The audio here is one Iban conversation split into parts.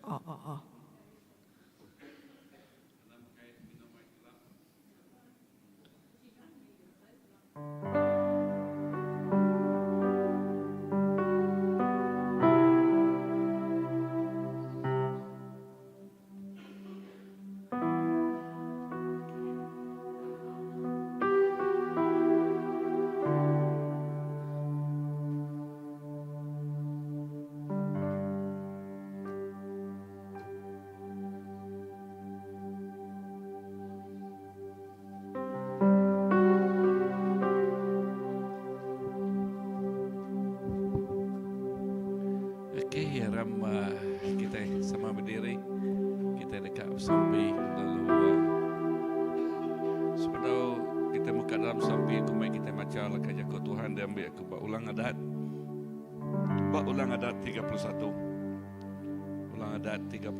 Oh oh oh. Okey aram kitai sama bediri kitai deka besampi lalu sebedau kitai muka dalam sampi aku mai kitai macha leka jaku Tuhan diambi aku ba Ulang Adat ba Ulang Adat 31. Ulang Adat 31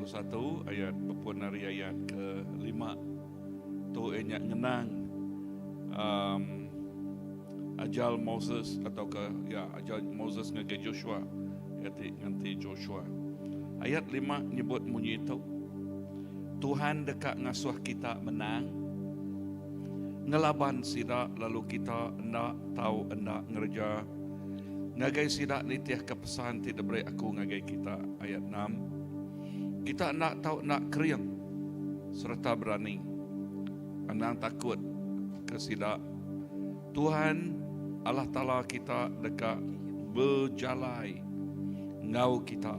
ayat bepun ari ayat ke lima tu iya nya ngenang um, ajal Moses atau ke ya ajal Moses ngagai Joshua iya ti nganti Joshua. Ayat lima nyebut munyi tu. Tuhan deka ngasuh kita menang ngelaban sida lalu kita enda tau enda ngereja ngagai sida nitihka pesan ti diberi aku ngagai kita. Ayat enam. Kita enda tau enda kering sereta berani. Anang takut ke sida. Tuhan Allah Taala kita deka bejalai enggau kita.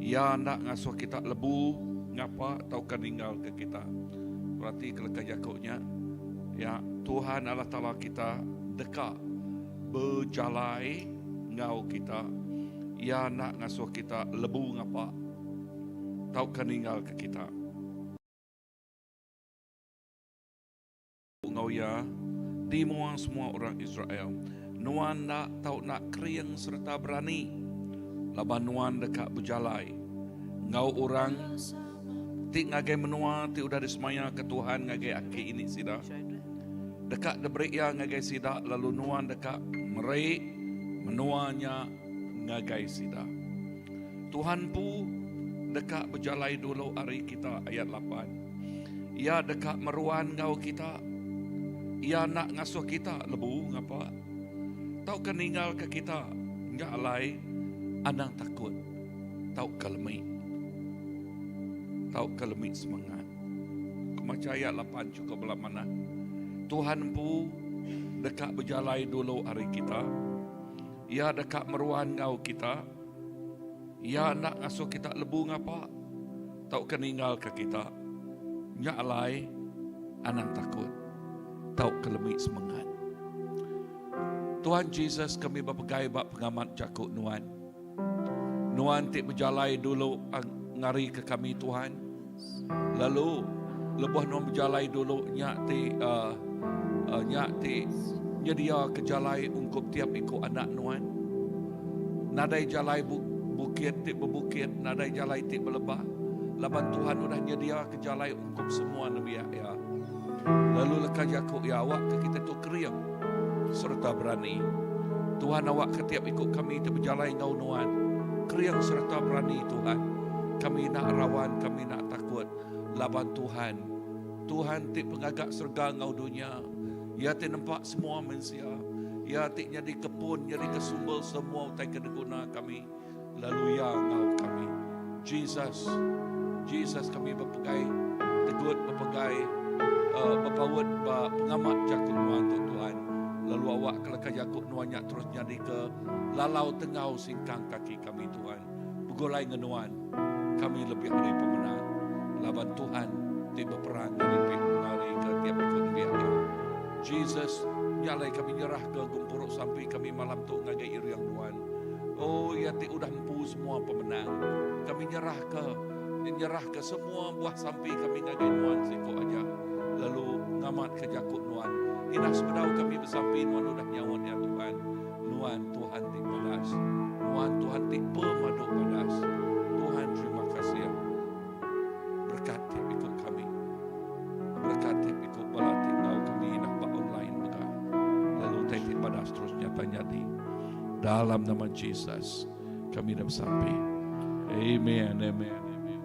Iya enda ngasuh kita lebu ngapa tauka ninggalka kita. Peratika leka jaku nya. Ya, Tuhan Allah Taala kita deka bejalai enggau kita. Iya enda ngasuh kita lebu ngapa tauka ninggalka kita. Enggau iya di mua semua orang Israel, Nuan enda tau enda kering sereta berani, laban nuan deka bejalai enggau orang ti ngagai menua ti udah disemayaka Tuhan ngagai aki ini sida. Deka diberi Iya ngagai sida lalu nuan deka meri menua nya ngagai sida. Tuhan empu deka bejalai dulu ari kita, ayat lapan. Iya deka meruan enggau kita. Iya enda ngasuh kita lebu ngapa tauka ninggalka kita nya alai anang takut tauka lemi tauka lemi semengat. Ku macha ayat lapan chukup bela manah. Tuhan empu deka bejalai dulu ari kita. Iya deka meruan enggau kita. Iya enda ngasuh kita lebu ngapa tauka ninggalka kita. Nya alai, anang takut tauka lemi semengat. Tuhan Jesus, kami bepegai ba pengamat jaku Nuan. Nuan ti bejalai dulu ngarika kami Tuhan. Lalu lebuh Nuan bejalai dulu nya ti uh, uh, nya ti nyediaka jalai ungkup tiap iku anak Nuan. Nadai jalai bu, bukit ti bebukit, nadai jalai ti belebah. Laban Tuhan udah nyediaka jalai ungkup semua nembiak Iya. Lalu leka jaku Iya awakka kita tu kering sereta berani. Tuhan awakka tiap iku kami ti bejalai enggau Nuan kering sereta berani Tuhan. Kami enda rawan, kami enda takut laban Tuhan. Tuhan ti pengaga serega enggau dunya. Iya ti nempa semua mensia. Iya ti nyadi kepun, nyadi ke sumber semua utai ke diguna kami. Lalu Iya enggau kami. Jesus, Jesus kami bepegai tegut bepegai uh, bepaut ba pengamat jaku Nuan tu Tuhan. Lalu awak ke leka jaku Nuan nya terus nyadi ke lalau tengau singkang kaki kami Tuhan. Begulai ngan Nuan kami lebih ari pemenang laban Tuhan ti beperang nyadi pengari ke tiap iku nembiak Iya. Jesus, nya alai kami nyerah ke gempuru sampi kami malam tu ngagai iring Nuan. Oh, Iya ti udah empu semua pemenang. Kami nyerah ke nyerah ke semua buah sampi kami ngagai Nuan siko aja. Lalu ngamat ke jaku Nuan. Indah sebedau kami besampi Nuan udah nyaut ya Tuhan. Nuan Tuhan ti badas. Nuan Tuhan ti pemadu badas. Tuhan terima kasih. Berkat tiap iku kami. Berkat tiap iku bala ti enggau kami indah ba online mega. Lalu utai ti badas terus nyata nyadi. Dalam nama Jesus kami dah besampi. Amen. Amen. Amen.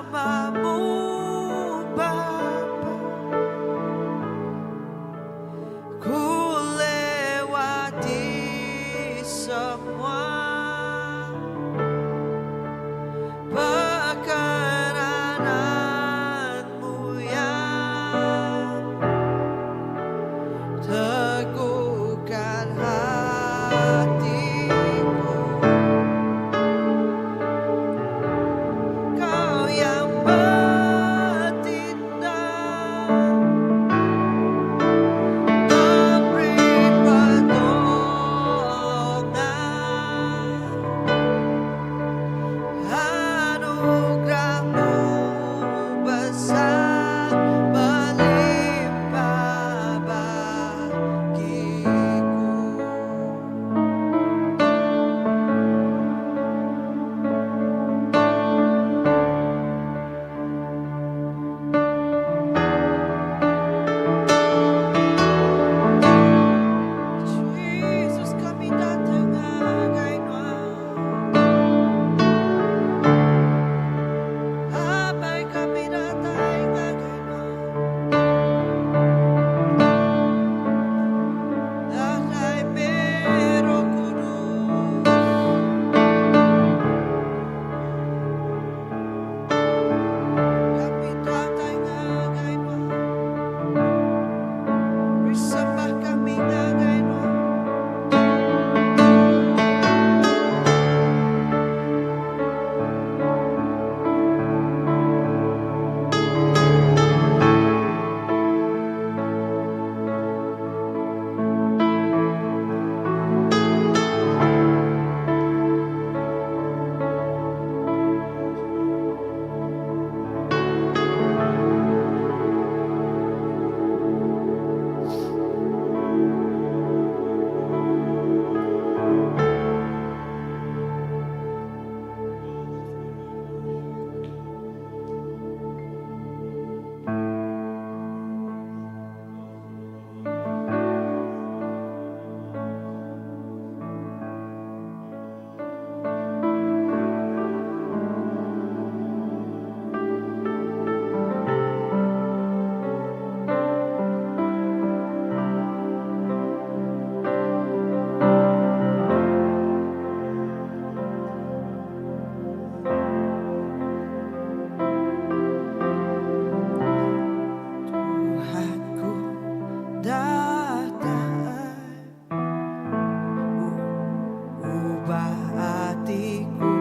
Bersamamu Bapa, ku lewati semua perkenananmu yang teguhkan hatiku. Kau yang bertindak memberi pertolongan, anugerahmu besar melimpah bagiku. Jesus, kami datang ngagai Nuan. Apai, kami datai ngagai Nuan. Datai meh Roh Kudus. Kami datai ngagai Nuan. Bersembah kami ngagai Nuan. Tuhanku datang, ubah hatiku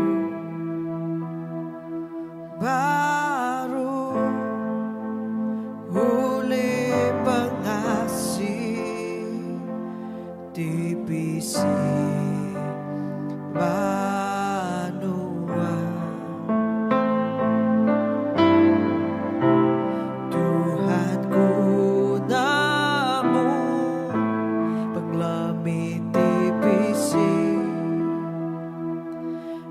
baru oleh pengasih TPC Banua. Tuhanku nemu pengelemi TPC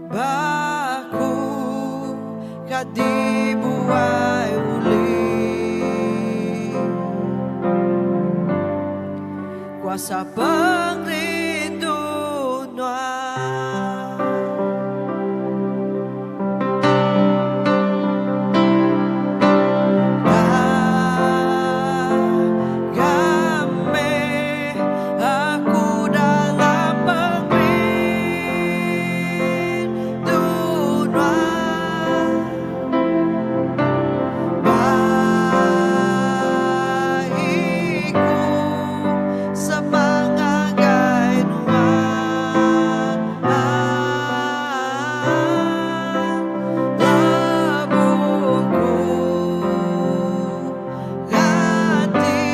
baku kadibuai uli kuasa pengrindu Nuan. Kami aku dalam pengrindu Nuan. Baikku semangagai Nuan. Lebuhku hati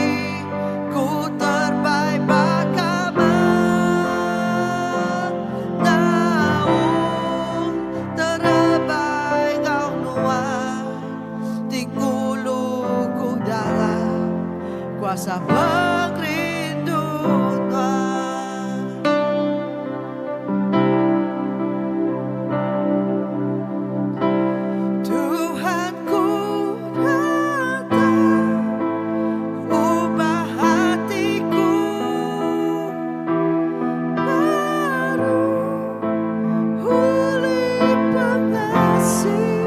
ku terbaik baka menaung terbaik kau Nuan tingulu ku dalam kuasa pengrindu Nuan. Tuhanku datang, ubah hatiku baru oleh pengasih.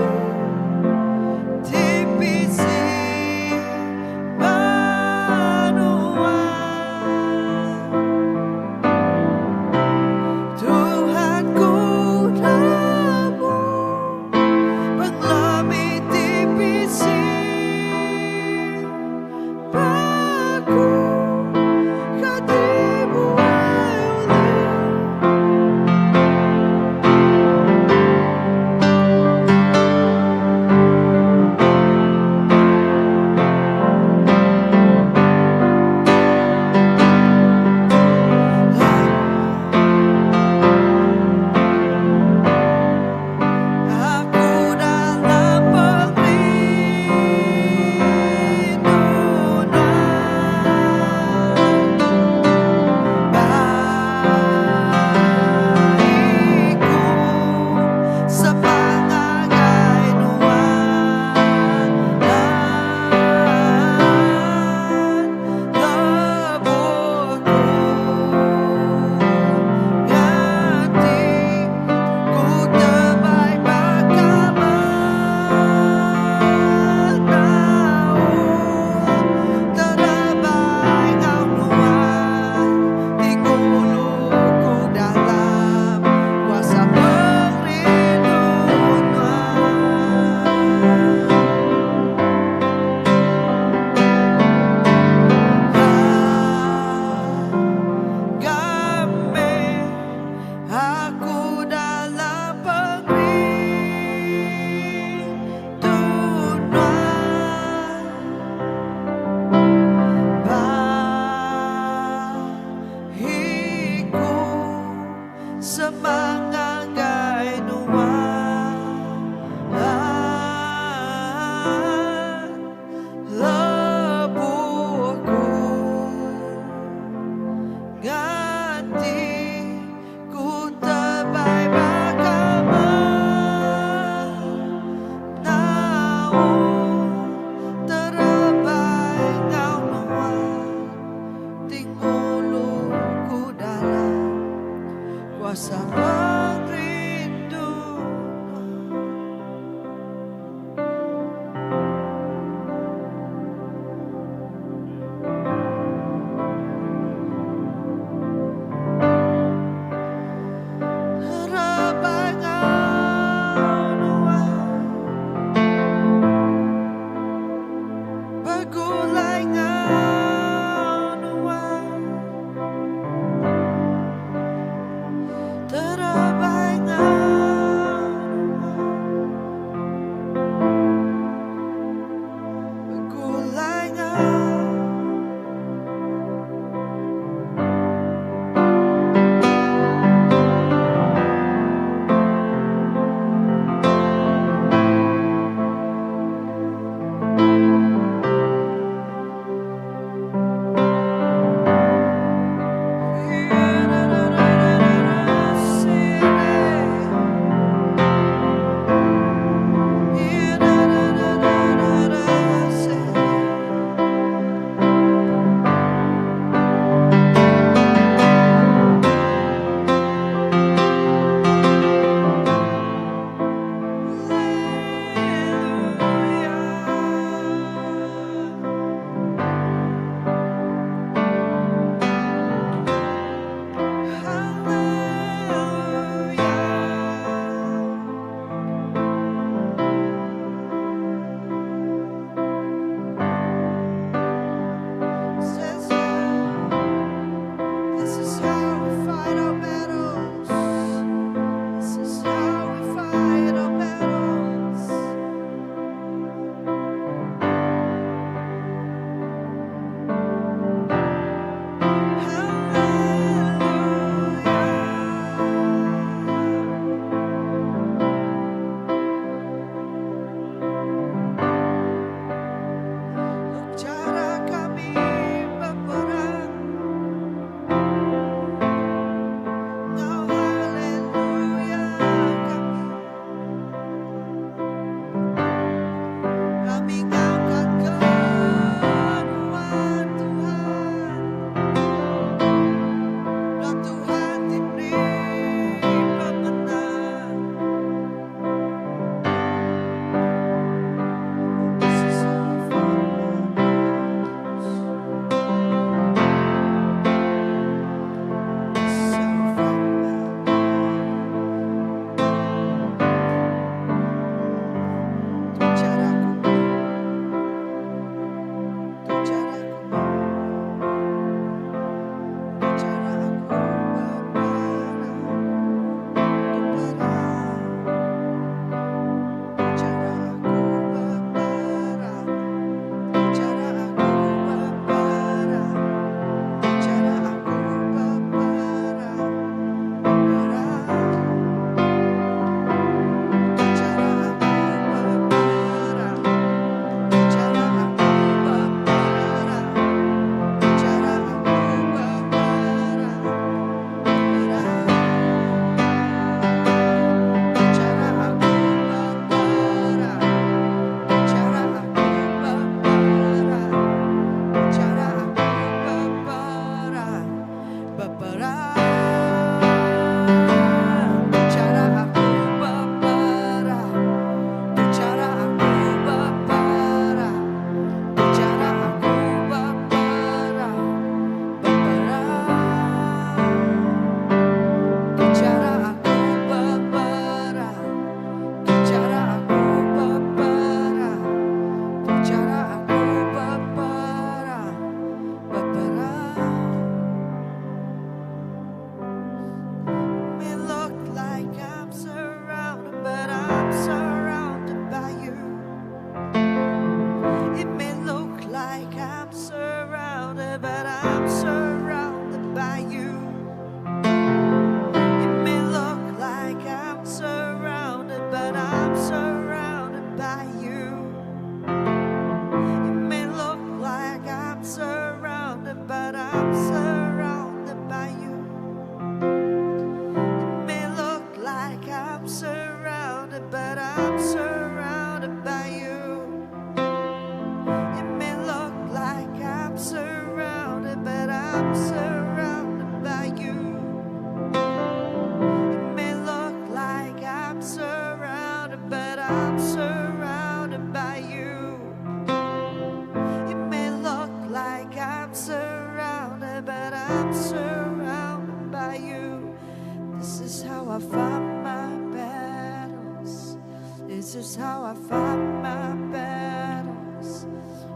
how I fight my battles.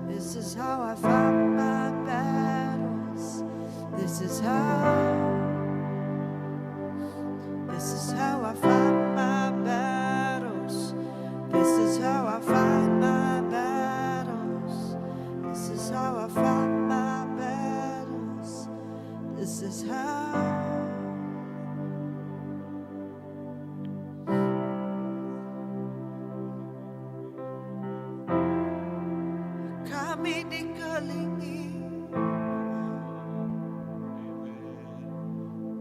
This is how I fight my battles. This is how. This is how I fight my battles. This is how I fight my battles. This is how I fight my battles. This is how. Kami dikelingi.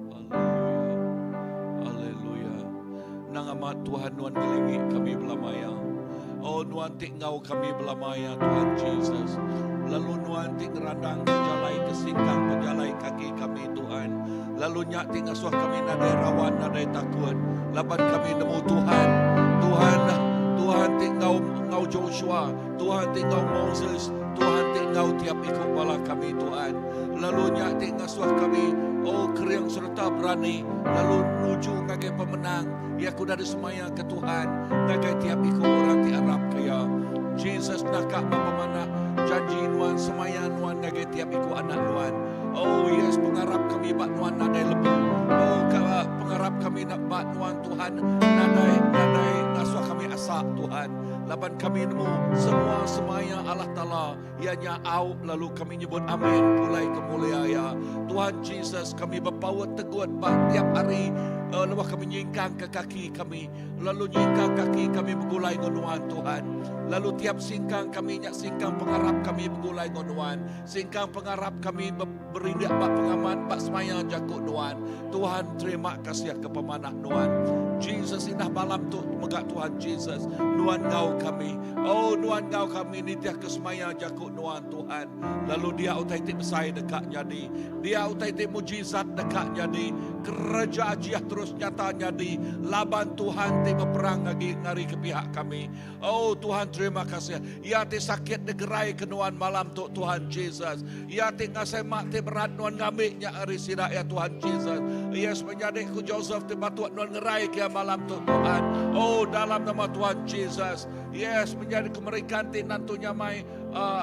Haleluya. Haleluya. Nang amat Tuhan nuan ngelingi kami belamaya. Oh nuan ti ngau kami belamaya Tuhan Jesus. Lalu nuan ti ngerandang ke jalai ke singkang pejalai kaki kami Tuhan. Lalu nya ti ngasuh kami nadai rawan nadai takut. Laban kami nemu Tuhan. Tuhan Tuhan ti ngau ngau Joshua, Tuhan ti ngau Moses, Tuhan ti ngau tiap iku bala kami Tuhan. Lalu nya ti ngasuh kami oh kering sereta berani lalu nuju ngagai pemenang. Ya aku dari semaya ke Tuhan ngagai tiap iku orang ti arap ke ya. Jesus naka pemanah janji nuan semaya nuan ngagai tiap iku anak nuan. Oh yes, pengarap kami bak nuan nadai lebu. Oh pengarap kami nak bak nuan Tuhan nadai nadai ngasuh kami asak Tuhan. Laban kami nemu semua semaya Allah Ta'ala ianya au lalu kami nyebut amin pulai kemulia ya. Tuhan Jesus kami berpaut tegut bah tiap hari lepas kami nyingkang ke kaki kami lalu nyingkang kaki kami bergulai dengan Tuhan. Lalu tiap singkang kami nyak singkang pengarap kami bergulai dengan singkang pengarap kami berindik bak pengaman bak semaya jakuk nuan. Tuhan terima kasih ke pemanah nuan. Jesus indah malam tu megak Tuhan Jesus nuan ngau kami. Oh nuan ngau kami ni tiap kesemaya jakuk nuan Tuhan. Lalu dia utai ti besai dekat jadi. Dia utai ti mujizat dekat jadi. Kerja ajiah terus nyata jadi. Laban Tuhan ti berperang lagi ngari ke pihak kami. Oh Tuhan terima kasih. Ya ti sakit degerai ke nuan malam tu Tuhan Jesus. Ya ti ngasai mak ti berat nuan ngambilnya ari sida ya Tuhan Jesus. Yes menjadi ku Joseph ti batuk nuan ngerai ke malam tu Tuhan. Oh dalam nama Tuhan Jesus. Yes menjadi kemerikan ti nantu nyamai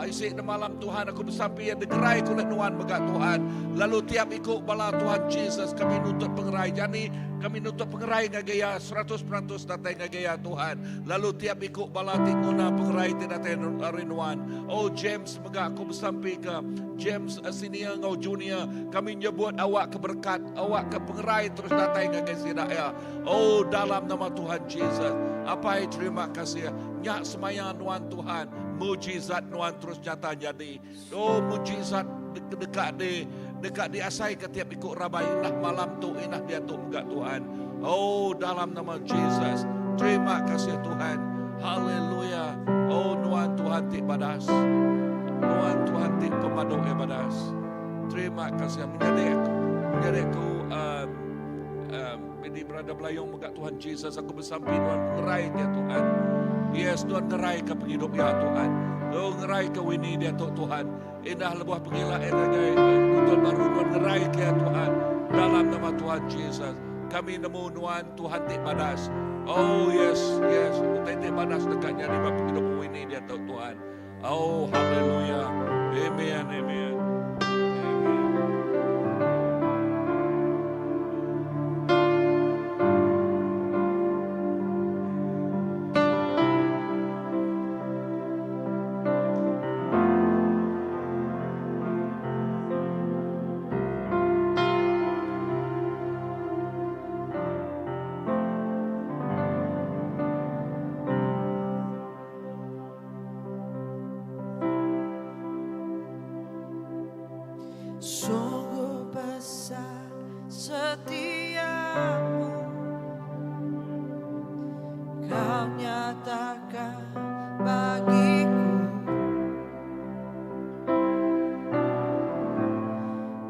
isi di malam Tuhan aku bersampi yang degerai ku nuan megak Tuhan. Lalu tiap ikut bala Tuhan Jesus kami nuntut pengerai jani kami nuntut pengerai ngagai ya 100% datai ngagai ya Tuhan. Lalu tiap ikut bala ti guna pengerai ti datai ari nuan. Oh James megak aku bersampi ke James senior ngau junior kami nyebut awak ke berkat awak ke pengerai terus datai ngagai sida ya. Oh dalam nama Tuhan Jesus. Apa terima kasih nyak semaya nuan Tuhan mujizat nuan terus nyata jadi. Oh mujizat dekat di dekat diasai ke tiap ikut rabai inah malam tu inah dia tu megak Tuhan. Oh dalam nama Jesus. Terima kasih Tuhan. Haleluya. Oh nuan Tuhan ti badas. Nuan Tuhan ti pemaduk ya badas. Terima kasih menjadi aku menjadi aku ini berada belayung megak Tuhan Jesus aku bersampi nuan ngerai dia Tuhan. Yes Tuhan ngerai ke penghidup ya Tuhan. Oh ngerai ke Winnie dia tu Tuhan. Indah lebuh pengila ngagai tuan baru nuan ngerai ke ya Tuhan. Dalam nama Tuhan Jesus kami nemu nuan Tuhan ti badas. Oh yes yes utai ti badas dekatnya di bapa penghidup Winnie dia tu Tuhan. Oh haleluya. Amen amen. Sungguh besar setiamu, kau nyatakan bagiku.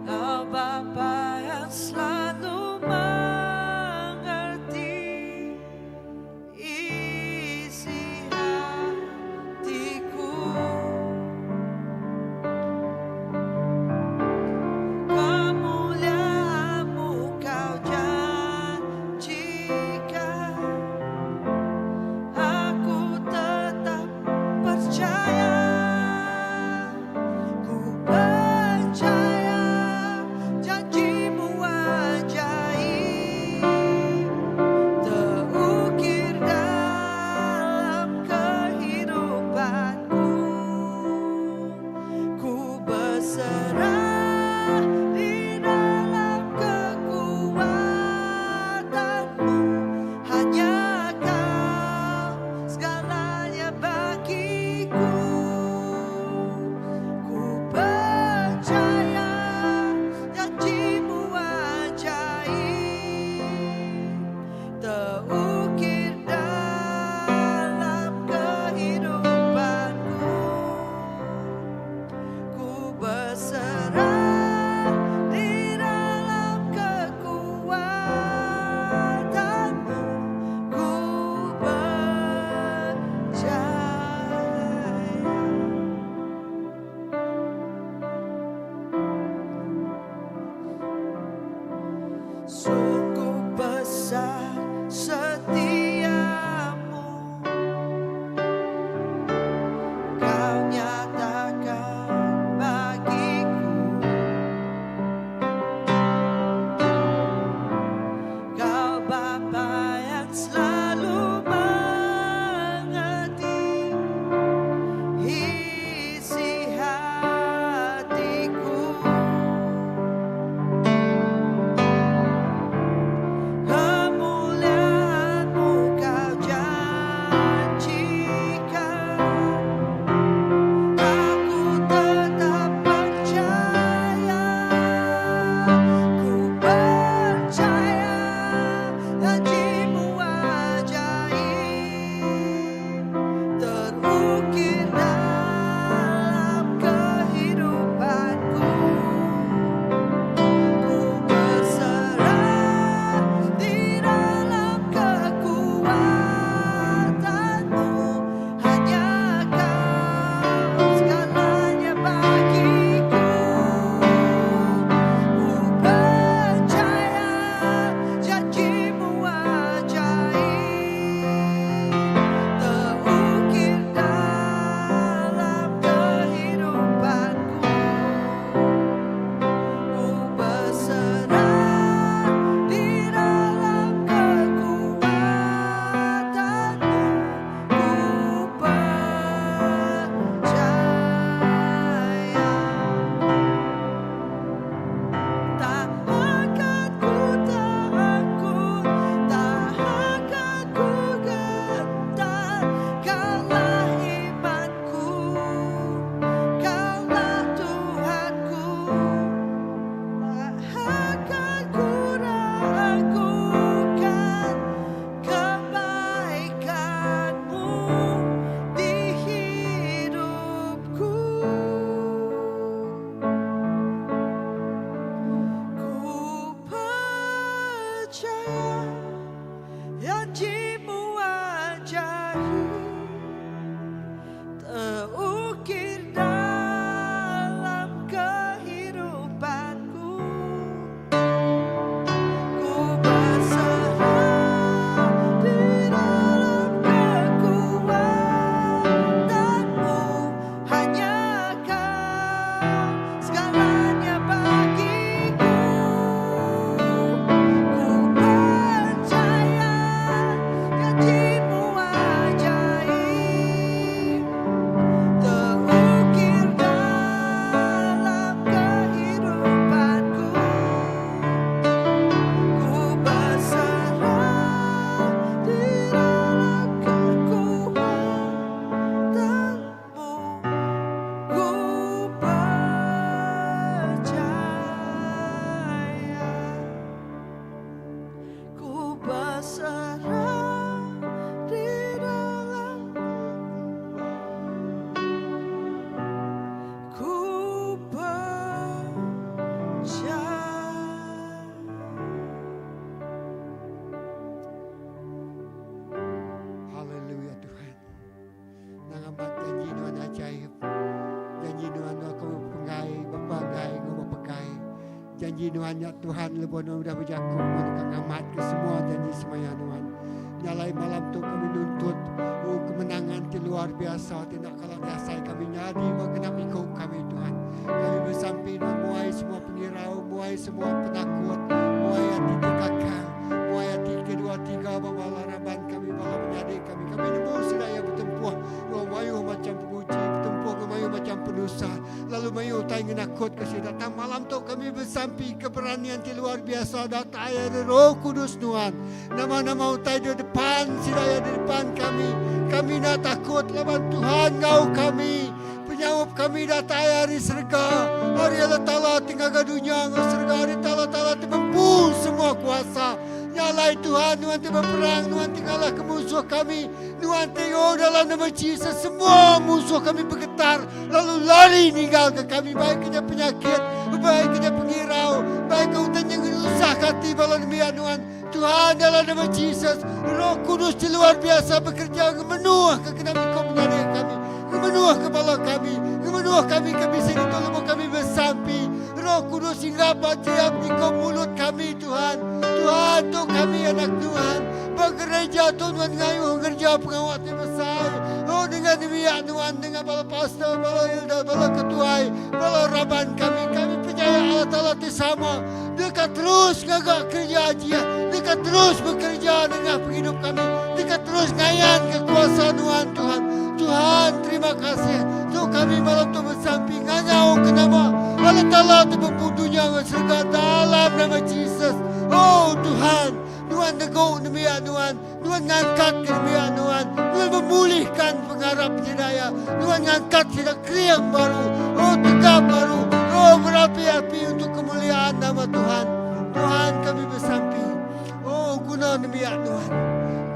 Kau Bapa yang selalu mengerti isi hatiku. Kau nyatakan bagiku. Kau Bapa yang selalu mengerti isi hatiku. Kemuliaan-Mu Kau janjikan, aku tetap percaya. Ku percaya janji-Mu ajaib, terukir dalam kehidupanku. Ku berserah di dalam kekuatan-Mu, hanya Kau segalanya bagiku. Ku percaya janji-Mu ajaib, terukir dalam kehidupanku. Ku berserah di dalam kekuatan-Mu, ku percaya. Tak akan ku takut, tak akan ku gentar, Kaulah imanku, Kaulah Tuhanku. Tak akan ku ragukan kebaikan-Mu di hidupku. Ku percaya janji-Mu ajaib, terukir dalam kehidupanku. Ku berserah di dalam kekuatan-Mu, hanya Kau segalanya bagiku. Ku percaya janji-Mu ajaib, terukir dalam kehidupanku. Ku berserah di dalam kekuatan-Mu, ku percaya. Ku berserah di dalam Ku percaya. Haleluya Tuhan. Nang amat janji Nuan ajaib. Janji Nuan aku pengai, bepagai, ngau pegai. Janji Nuan ya Tuhan lebuh Nuan udah bejaku Nuan akan ngamat ke semua janji semaya Nuan. Nyalai malam tu kami nuntut oh, kemenangan ti luar biasa tidak kalah diasai kami nyadi mengenap ikut kami Tuhan. Kami bersampi Nuan muai semua pengirau, muai semua penakut, muai hati tikakang, muai hati kedua tiga bawa raban kami bawa menjadi kami. Kami nemu sedaya bertempuh ngau mayuh macam penguji, bertempuh ngau mayuh macam penusah. Lalu mayuh tai ngenakut ke sida. Datang malam tu kami bersampi keberanian ti luar biasa datang dari Roh Kudus Tuhan. Nama-nama utai di depan sidaya di depan kami. Kami nak takut lawan Tuhan ngau kami. Penyaup kami datang hari serga. Hari Allah Ta'ala tinggal ke dunia ngau serga. Hari Allah Ta'ala temempu semua kuasa. Nyalai Tuhan, Nuan ti berperang, Nuan tinggallah ke musuh kami. Nuan tengok dalam nama Jesus, semua musuh kami bergetar. Lalu lari ninggal ke kami, baik kena penyakit, baik kena pengirau, baik ke hutan yang usah hati bala demian Nuan. Tuhan dalam nama Jesus, Roh Kudus di luar biasa bekerja menuah ke kena kau menyadari kami, menuah kepala kami, menuah kami ke bisa ditolong kami bersampi. Roh Kudus hingga tiap di kau mulut kami Tuhan. Tuhan tu kami anak Tuhan. Begereja Tuhan ngayuh kerja pengawat yang besar. Oh Oh dengan nembiak nuan dengan bala pastor, bala elder, bala ketuai, bala raban kami. Kami percaya Allah Taala ti sama deka terus ngaga kereja ajih, deka terus bekereja nengah pengidup kami, deka terus ngayanka kuasa nuan Tuhan. Tuhan terima kasih. Tu kami malam tu besampi ngangau ke nama Allah Taala ti bempu dunya enggau serega dalam nama Jesus. Oh Tuhan, nuan negu nembiak nuan. Nuan ngangkatka nembiak Nuan. Nuan memulihkan pengarap sida iya. Nuan ngangkat sida kering baru, oh tegap baru, oh berapi-api untuk kemuliaan nama Tuhan. Tuhan kami besampi. Oh guna nembiak Nuan.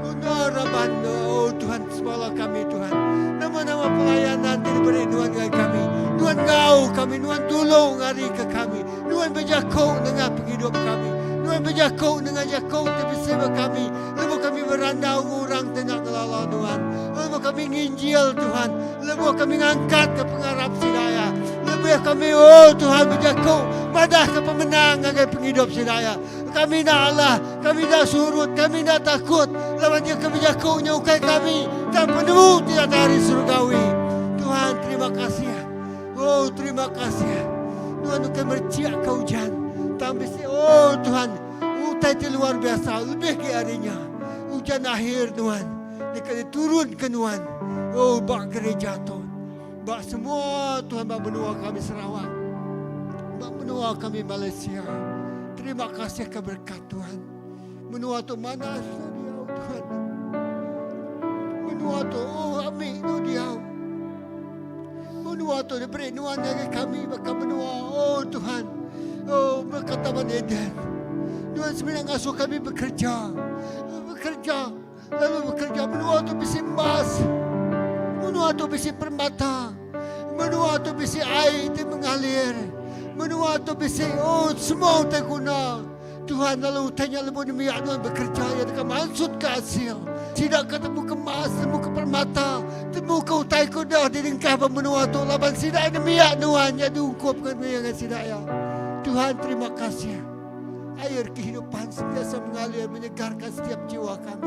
Guna raban oh Tuhan sebala kami Tuhan. Nama-nama pelayanan ti diberi Nuan ngagai kami. Nuan ngau kami, Nuan tulung ngarika kami. Nuan bejaku nengah pengidup kami. Nuan bejaku nengah jaku ti bisi ba kami lebuh kami berandau enggau orang ti enda ngelala Nuan. Lebuh kami nginjil Tuhan, lebuh kami ngangkatka pengarap sida iya. Lebuh kami, oh Tuhan bejaku madahka pemenang ngagai pengidup sida iya. Kami enda alah, kami enda surut, kami enda takut laban iya ke bejaku nya ukai kami tang penemu ti datai ari surgawi. Tuhan terima kasih. Oh terima kasih Nuan ukai mereciak ke ujan tang bisi oh Tuhan utai ti luar biasa lebih agi ari nya ujan akhir Nuan deka diturun ke Nuan oh ba gereja tu ba semua Tuhan ba menua kami Sarawak ba menua kami Malaysia terima kasih ke berkat Tuhan menua tu manah diau Tuhan menua tu oh ami tu diau Menua tu diberi nuan ngagai kami baka menua, oh Tuhan. Oh, baka Taman Eden. Nuan semina ngasuh kami bekerja. Bekerja. Lalu bekerja. Menua tu bisi emas. Menua tu bisi permata. Menua tu bisi ai ti mengalir. Menua tu bisi, oh, semua utai guna. Tuhan lalu utai nya lebuh nembiak nuan bekereja iya deka mansutka asil. Sida ke temu ke emas, temu ke permata, temu ke utai ke udah dilengkah ba menua tu laban sida nembiak nuan nya diungkupka ngagai sida iya. Tuhan terima kasih. Air kehidupan sentiasa mengalir menyegarkan setiap jiwa kami.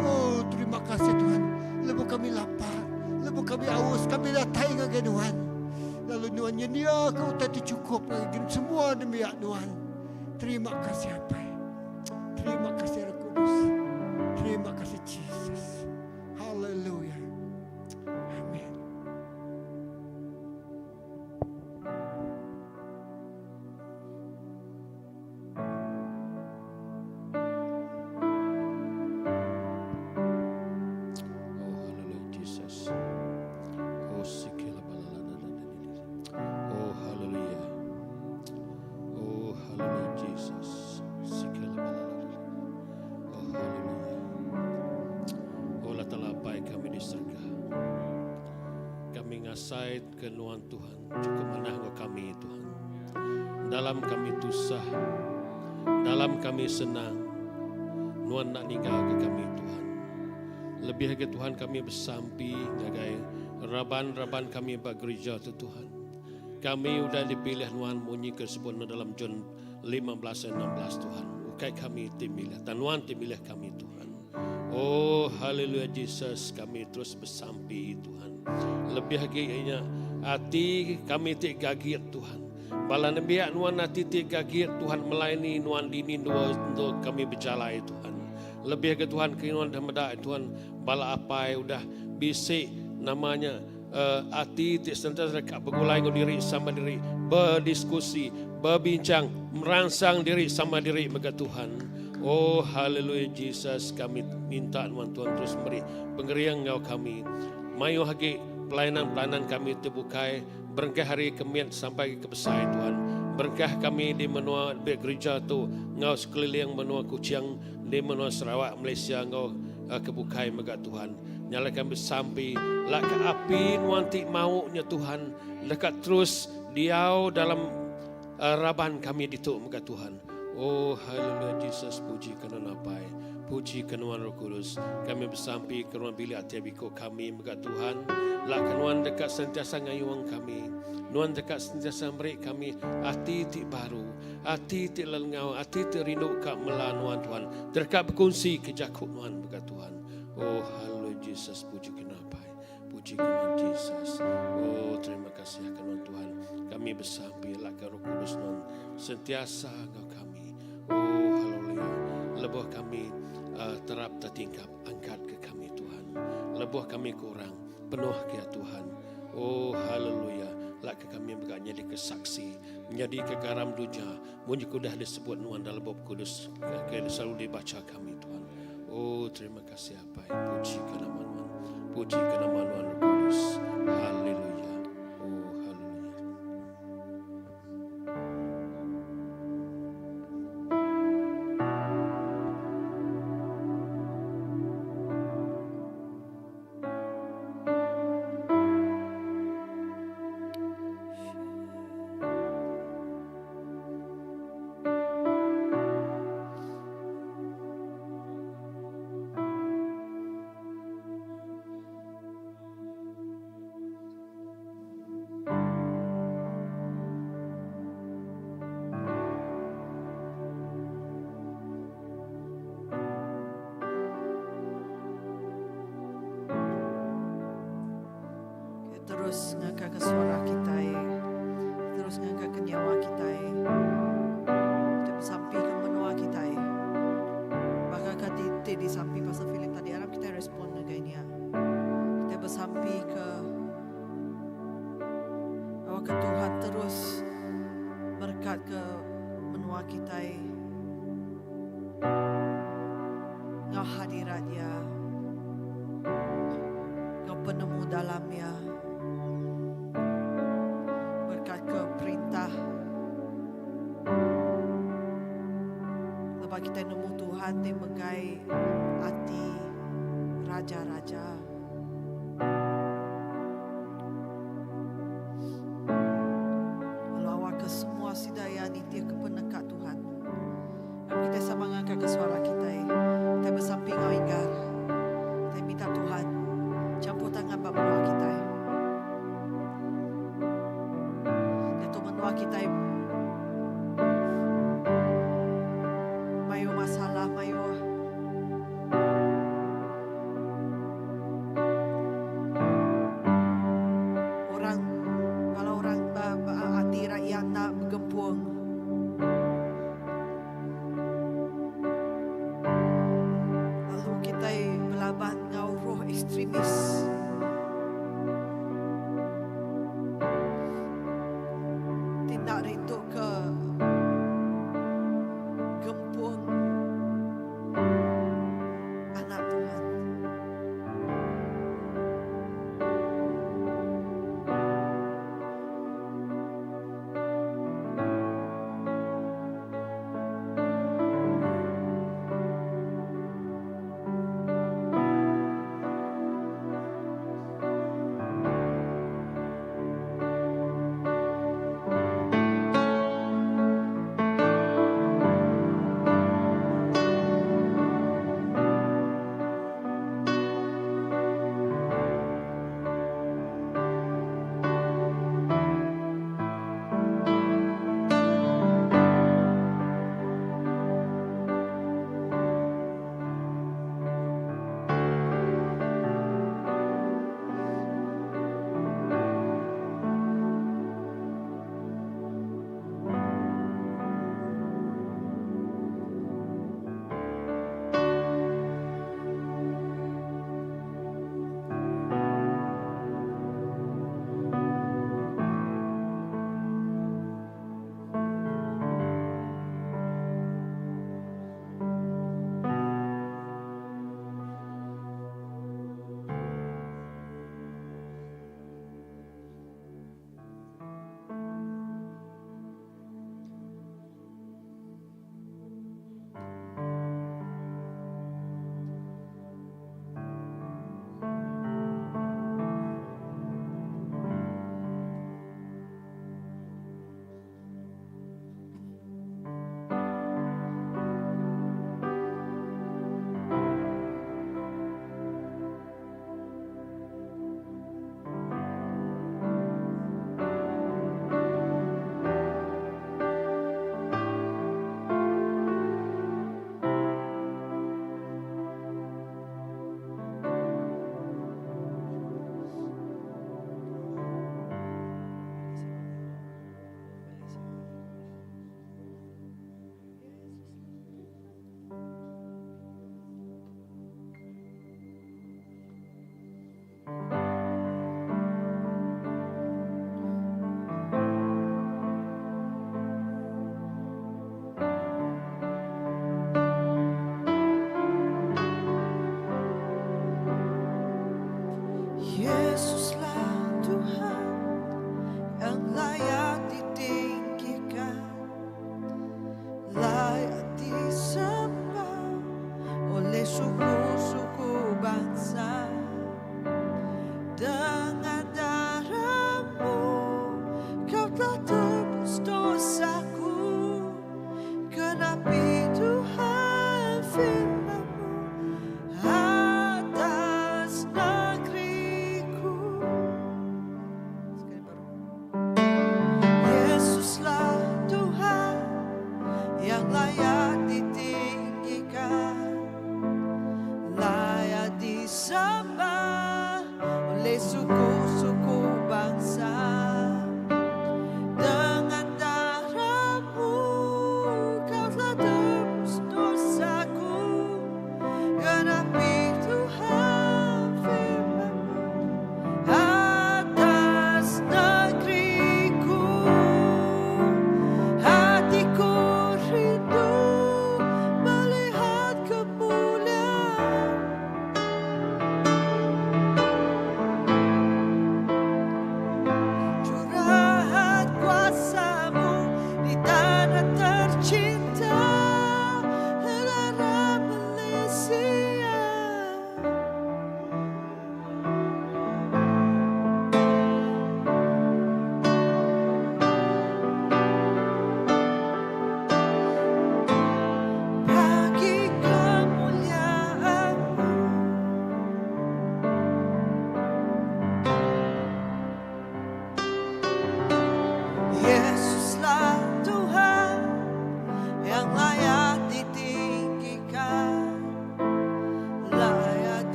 Oh terima kasih Tuhan. Lebuh kami lapar, lebuh kami aus, kami datai ngagai nuan. Lalu nuan nyediaka utai ti chukup ngagai semua nembiak nuan. Terima kasih Apai. Terima kasih Roh Kudus. Terima kasih Jesus. Haleluya. Amin. Oh hallelujah Jesus. Oh sikila balala Oh hallelujah. Oh hallelujah Jesus. Sikila balala. Oh hallelujah. Oh Allah Taala Apai kami di surga. Kami ngasai ke nuan Tuhan cukup manah enggau kami Tuhan. Dalam kami tusah, dalam kami senang, nuan enda ninggal ke kami Tuhan. Lebih agi Tuhan kami besampi ngagai raban-raban kami ba gerija tu Tuhan. Kami udah dipilih nuan munyi ke sebut nuan dalam John 15 ayat 16 Tuhan. Ukai kami ti milih, tang nuan ti milih kami Tuhan. Oh haleluya Jesus kami terus besampi Tuhan. Lebih agi iya nya ati kami ti gagit Tuhan. Bala nembiak nuan ati ti gagit Tuhan melayani nuan dini endur endur kami bejalai Tuhan. Lebih agi Tuhan ke nuan dah meda Tuhan bala apai udah bisi nama nya uh, ati ti sentiasa deka begulai enggau diri sama diri berdiskusi berbincang meransang diri sama diri mega Tuhan. Oh haleluya Jesus kami minta nuan Tuhan terus meri pengering enggau kami. Mayuh agi pelayanan-pelayanan kami ti bukai berengkah hari ke mit sampai ke besai Tuhan. Berengkah kami di menua di gerija tu enggau sekeliling menua Kuching di menua Sarawak Malaysia enggau eh, ke bukai mega Tuhan. Nya alai kami besampi lak ke api nuan ti mau nya Tuhan deka terus diau dalam eh, raban kami ditu mega Tuhan. Oh haleluya Jesus puji ke nuan Apai puji ke nuan Roh Kudus kami besampi ke ruang bilik tiap iko kami mega Tuhan lak ke nuan deka sentiasa ngayung kami nuan deka sentiasa meri kami ati ti baru ati ti lelengau ati ti rindu ka mela nuan Tuhan deka bekunsi ke jaku nuan mega Tuhan oh haleluya Jesus puji ke nuan Apai. Puji ke Nuan Jesus. Oh terima kasih ke Nuan Tuhan. Kami besampi lak ke Roh Kudus Nuan sentiasa enggau kami. Oh haleluya. Lebuh kami uh, terap tertingkap angkat ke kami Tuhan. Lebuh kami kurang penuh ke Tuhan. Oh haleluya. Lak ke kami mega nyadi ke saksi, nyadi ke garam dunya. Munyi ke udah disebut nuan dalam bup kudus ke, ke selalu dibaca kami Tuhan. Oh terima kasih Apai. Puji ke nama Nuan. Puji ke nama Nuan Roh Kudus. Haleluya. Oh haleluya. Terus ngangkat ke suara kita terus ngangkat ke nyawa kita kita bersampi ke menua kita Bahkan kati ti disampi pasal Philip tadi aram kita respon dengan nya. Kita bersampi ke awak ke Tuhan terus berkat ke menua kita ngau hadirat dia ngau penemu dalamnya berkat ke perintah lepas kita nemu Tuhan ti megai ati raja-raja. Lalu awak ke semua sidaya nitih ke penekat Tuhan. Dan kita sama ngangkat ke suara kita. Kita bersamping ngau inggar. Kita minta Tuhan campur tangan bab menua kita. Dia menua kita mayu masalah mayu orang kalau orang hati rakyat nak bergempung lalu kita berlaban ngau roh ekstremis tindak rindu ke gempung anak Tuhan.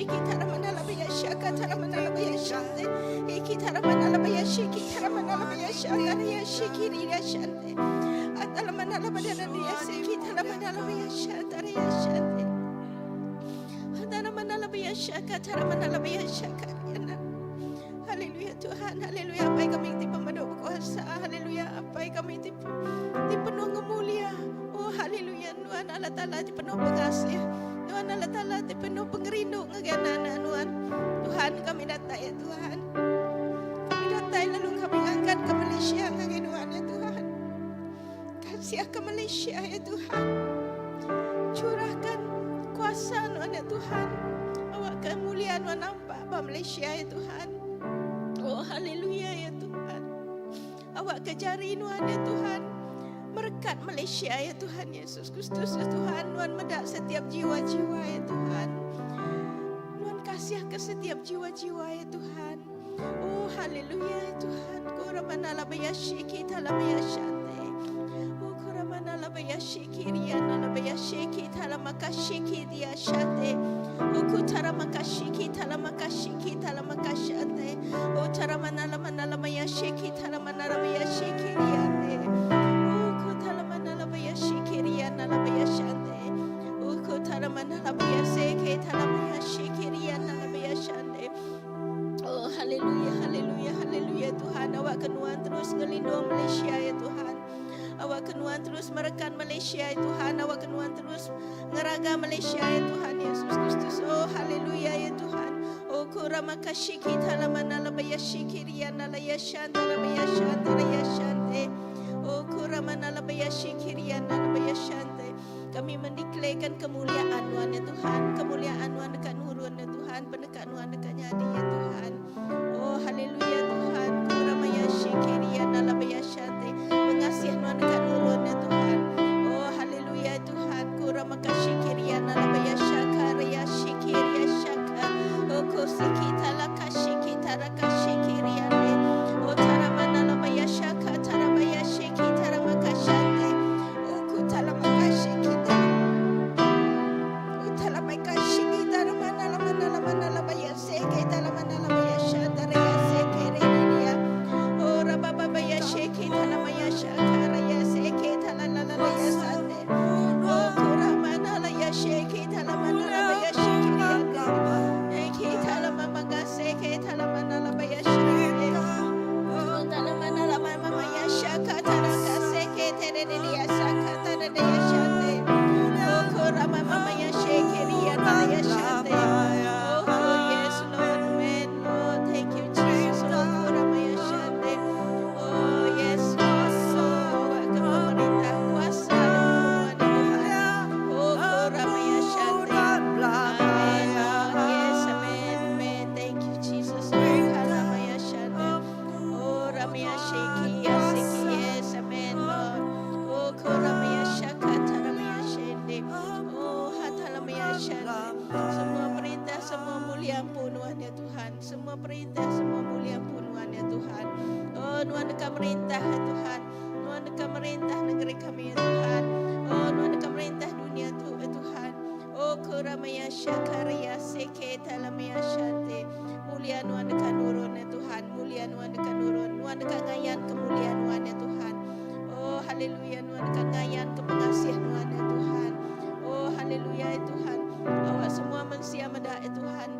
shiki taramana labaya shaka taramana labaya shante. Iki taramana labaya shiki taramana labaya shaka ya shiki riya shante. Atalamana labaya riya shiki taramana labaya shanta riya shante. Atalamana labaya shaka taramana labaya shaka riya. Haleluya Tuhan, haleluya Apai kami ti pemadu bekuasa, haleluya Apai kami ti ti penuh ngemulia. Oh haleluya Nuan Allah Taala ti penuh pengasih. Nuan Allah Taala ti penuh pengerindu ngagai anak-anak Nuan. Tuhan kami datai ya Tuhan. Kami datai lalu kami ngangkat ke Malaysia ngagai Nuan ya Tuhan. Kasih ke Malaysia ya Tuhan. Curahkan kuasa Nuan ya Tuhan. Awak kemuliaan Nuan nampak ba Malaysia ya Tuhan. Oh haleluya ya Tuhan. Awak ke jari Nuan ya Tuhan. Merekat Malaysia ya Tuhan Yesus Kristus ya Tuhan. Nuan medak setiap jiwa-jiwa ya Tuhan. Nuan kasih ke setiap jiwa-jiwa ya Tuhan. Oh haleluya ya Tuhan. Kuramana labaya shiki talabaya shante. Oh kuramana labaya shiki riana labaya shiki talamaka shiki dia shante. Oh kutaramaka shiki talamaka shiki talamaka shante. Oh taramana lamana lamaya shiki talamana labaya shiki riane. Oh kutalamana labaya shiki riana labaya shante. Oh kutaramana labaya seke talamaya shiki riana labaya shante. Oh haleluya haleluya haleluya Tuhan awak ke Nuan terus ngelindung Malaysia ya Tuhan. Awak ke Nuan terus merekat Malaysia ya Tuhan. Awak ke Nuan terus ngeraga Malaysia ya Tuhan Yesus Kristus. Oh haleluya ya Tuhan. Oh kuramakashiki talamana labaya shiki riana laya shanta labaya shanta laya shante. Oh kuramana labaya shiki riana labaya shante. Kami mendeklarkan kemuliaan Nuan ya Tuhan. Kemuliaan Nuan dekat nurun ya Tuhan. Pendekat Nuan dekat nyadi ya Tuhan. Oh haleluya Tuhan. Kuramaya shiki riana labaya shante. Pengasih Nuan dekat nurun ya Tuhan. Oh haleluya Tuhan. Kuramakashiki riana labaya shaka ria shiki ria shaka. Oh kosiki talaka shiki taraka shiki riane. Oh taramana labaya shaka tarabaya shiki taramaka shante. Oh kutalamaka shiki Utalamaka shiki taramana lamana lamana labaya seke talamana labaya shanta ria seke ria. Oh rababaya shiki talamaya shaka ria seke talalala sante. Oh kuramana laya shiki talamana labaya shiki riane. Eki talamamaga seke talamana labaya shante. Oh talamana lamama shaka taraka seke tereria saka tareria shante. Oh kuramama sheke ria nalaya shante. Oh yes Lord, amen Lord, thank you Jesus. Oh kuramaya shante. Oh yes Lord, oh ke pemerintah kuasa dan Tuhan. Oh kuramaya shante. Amen Lord, yes amen, amen. Thank you Jesus. Oh kalamaya shante. Oh ramaya sheki yasiki yes amen Lord. Oh kuramaya shaka taramaya shende. Oh hatalamaya shande. Semua perintah, semua mulia Nuan ya Tuhan. Semua perintah, semua mulia Nuan ya Tuhan. Oh Nuan dekat merintah ya Tuhan. Nuan dekat merintah negeri kami ya Tuhan. Oh Nuan dekat merintah dunia tu ya Tuhan. Oh kuramaya syakaria seke talamaya shante. Mulia Nuan dekat nurun ya Tuhan. Mulia Nuan dekat nurun. Nuan dekat ngayan kemuliaan Nuan ya Tuhan. Oh haleluya Nuan dekat ngayan ke pengasih Nuan ya Tuhan. Oh haleluya ya Tuhan. Awak semua manusia medak ya Tuhan.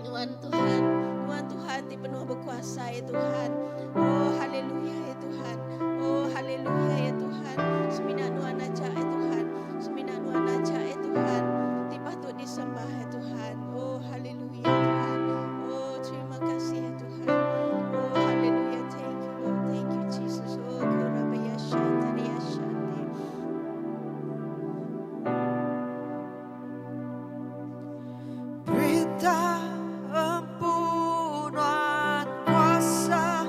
Nuan Tuhan, Nuan Tuhan ti penuh berkuasa ya Tuhan. Oh haleluya ya Tuhan. Oh haleluya ya Tuhan. Semina Nuan aja ya Tuhan. Semina Nuan aja ya Tuhan. Ti patut disembah ya Tuhan. Oh haleluya Tuhan. Oh terima kasih ya Tuhan. Oh haleluya thank you Lord. Thank you Jesus. Oh kurabaya shante shante. Perintah empunuan kuasa.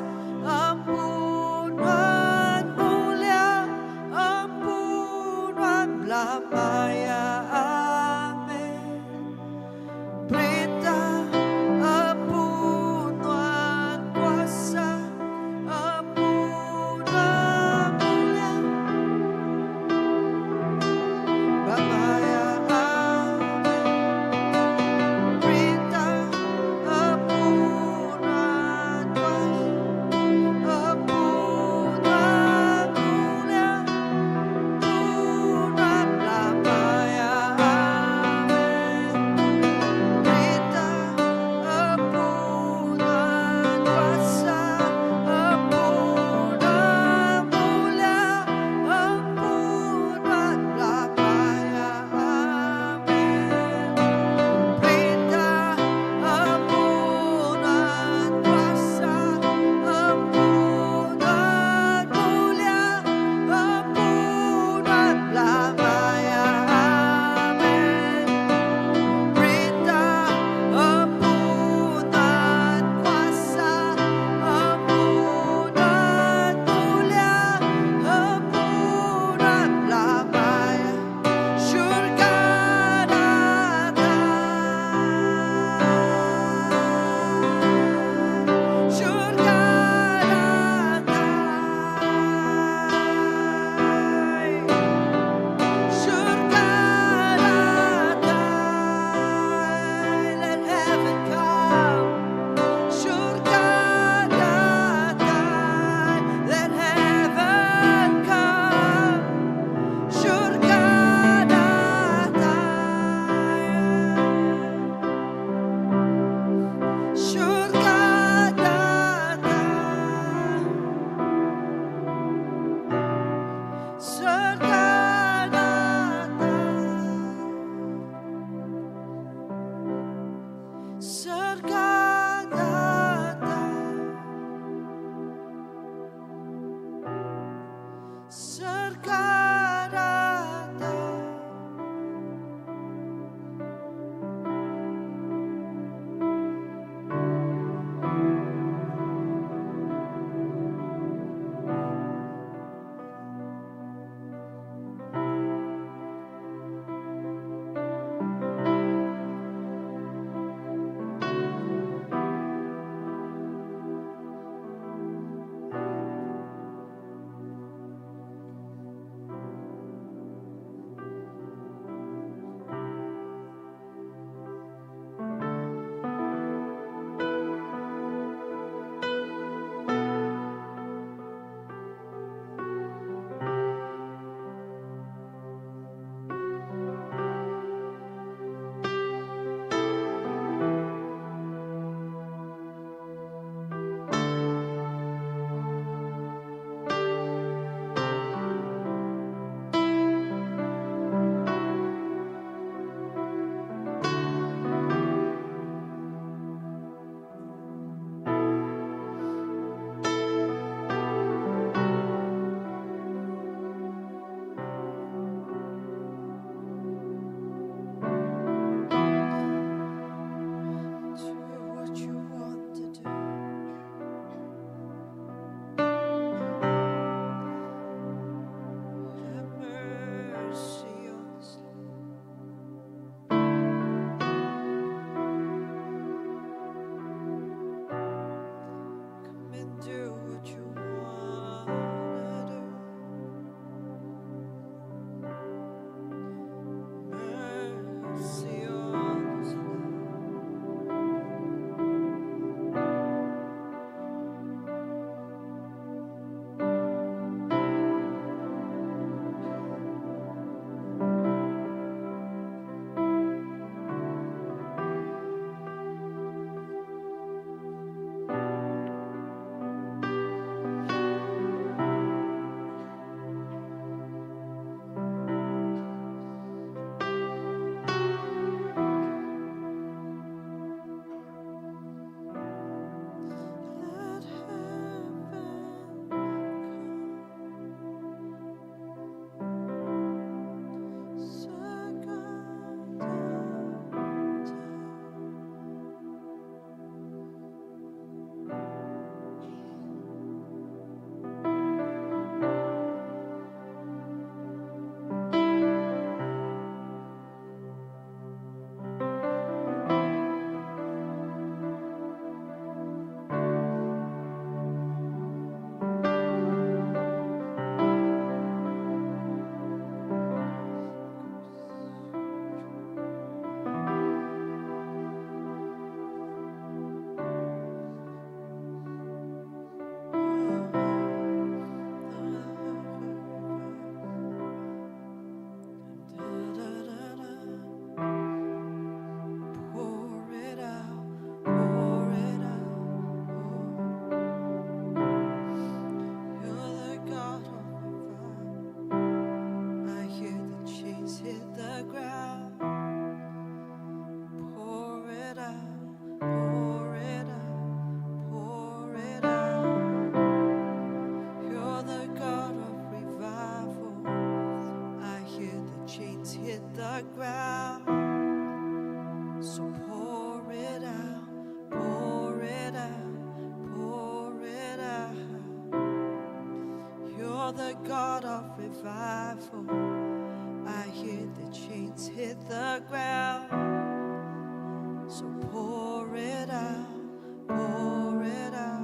You're the God of revival. I hear the chains hit the ground. So pour it out, pour it out.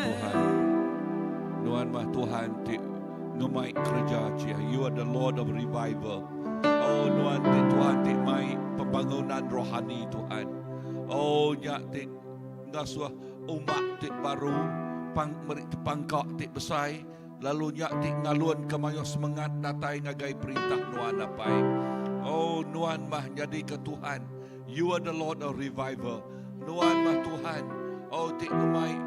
Tuhan. Nuan mah Tuhan ti ngemai kerja cia. You are the Lord of revival. Oh Nuan ti Tuhan ti mai pembangunan rohani Tuhan. Oh nya ti ngasuh umat ti baru pang meri tepangka ti besai lalu nya ti ngalun ke mayuh semangat datai ngagai perintah Nuan apai. Oh Nuan mah jadi ke Tuhan. You are the Lord of revival. Nuan mah Tuhan. Oh ti ngemai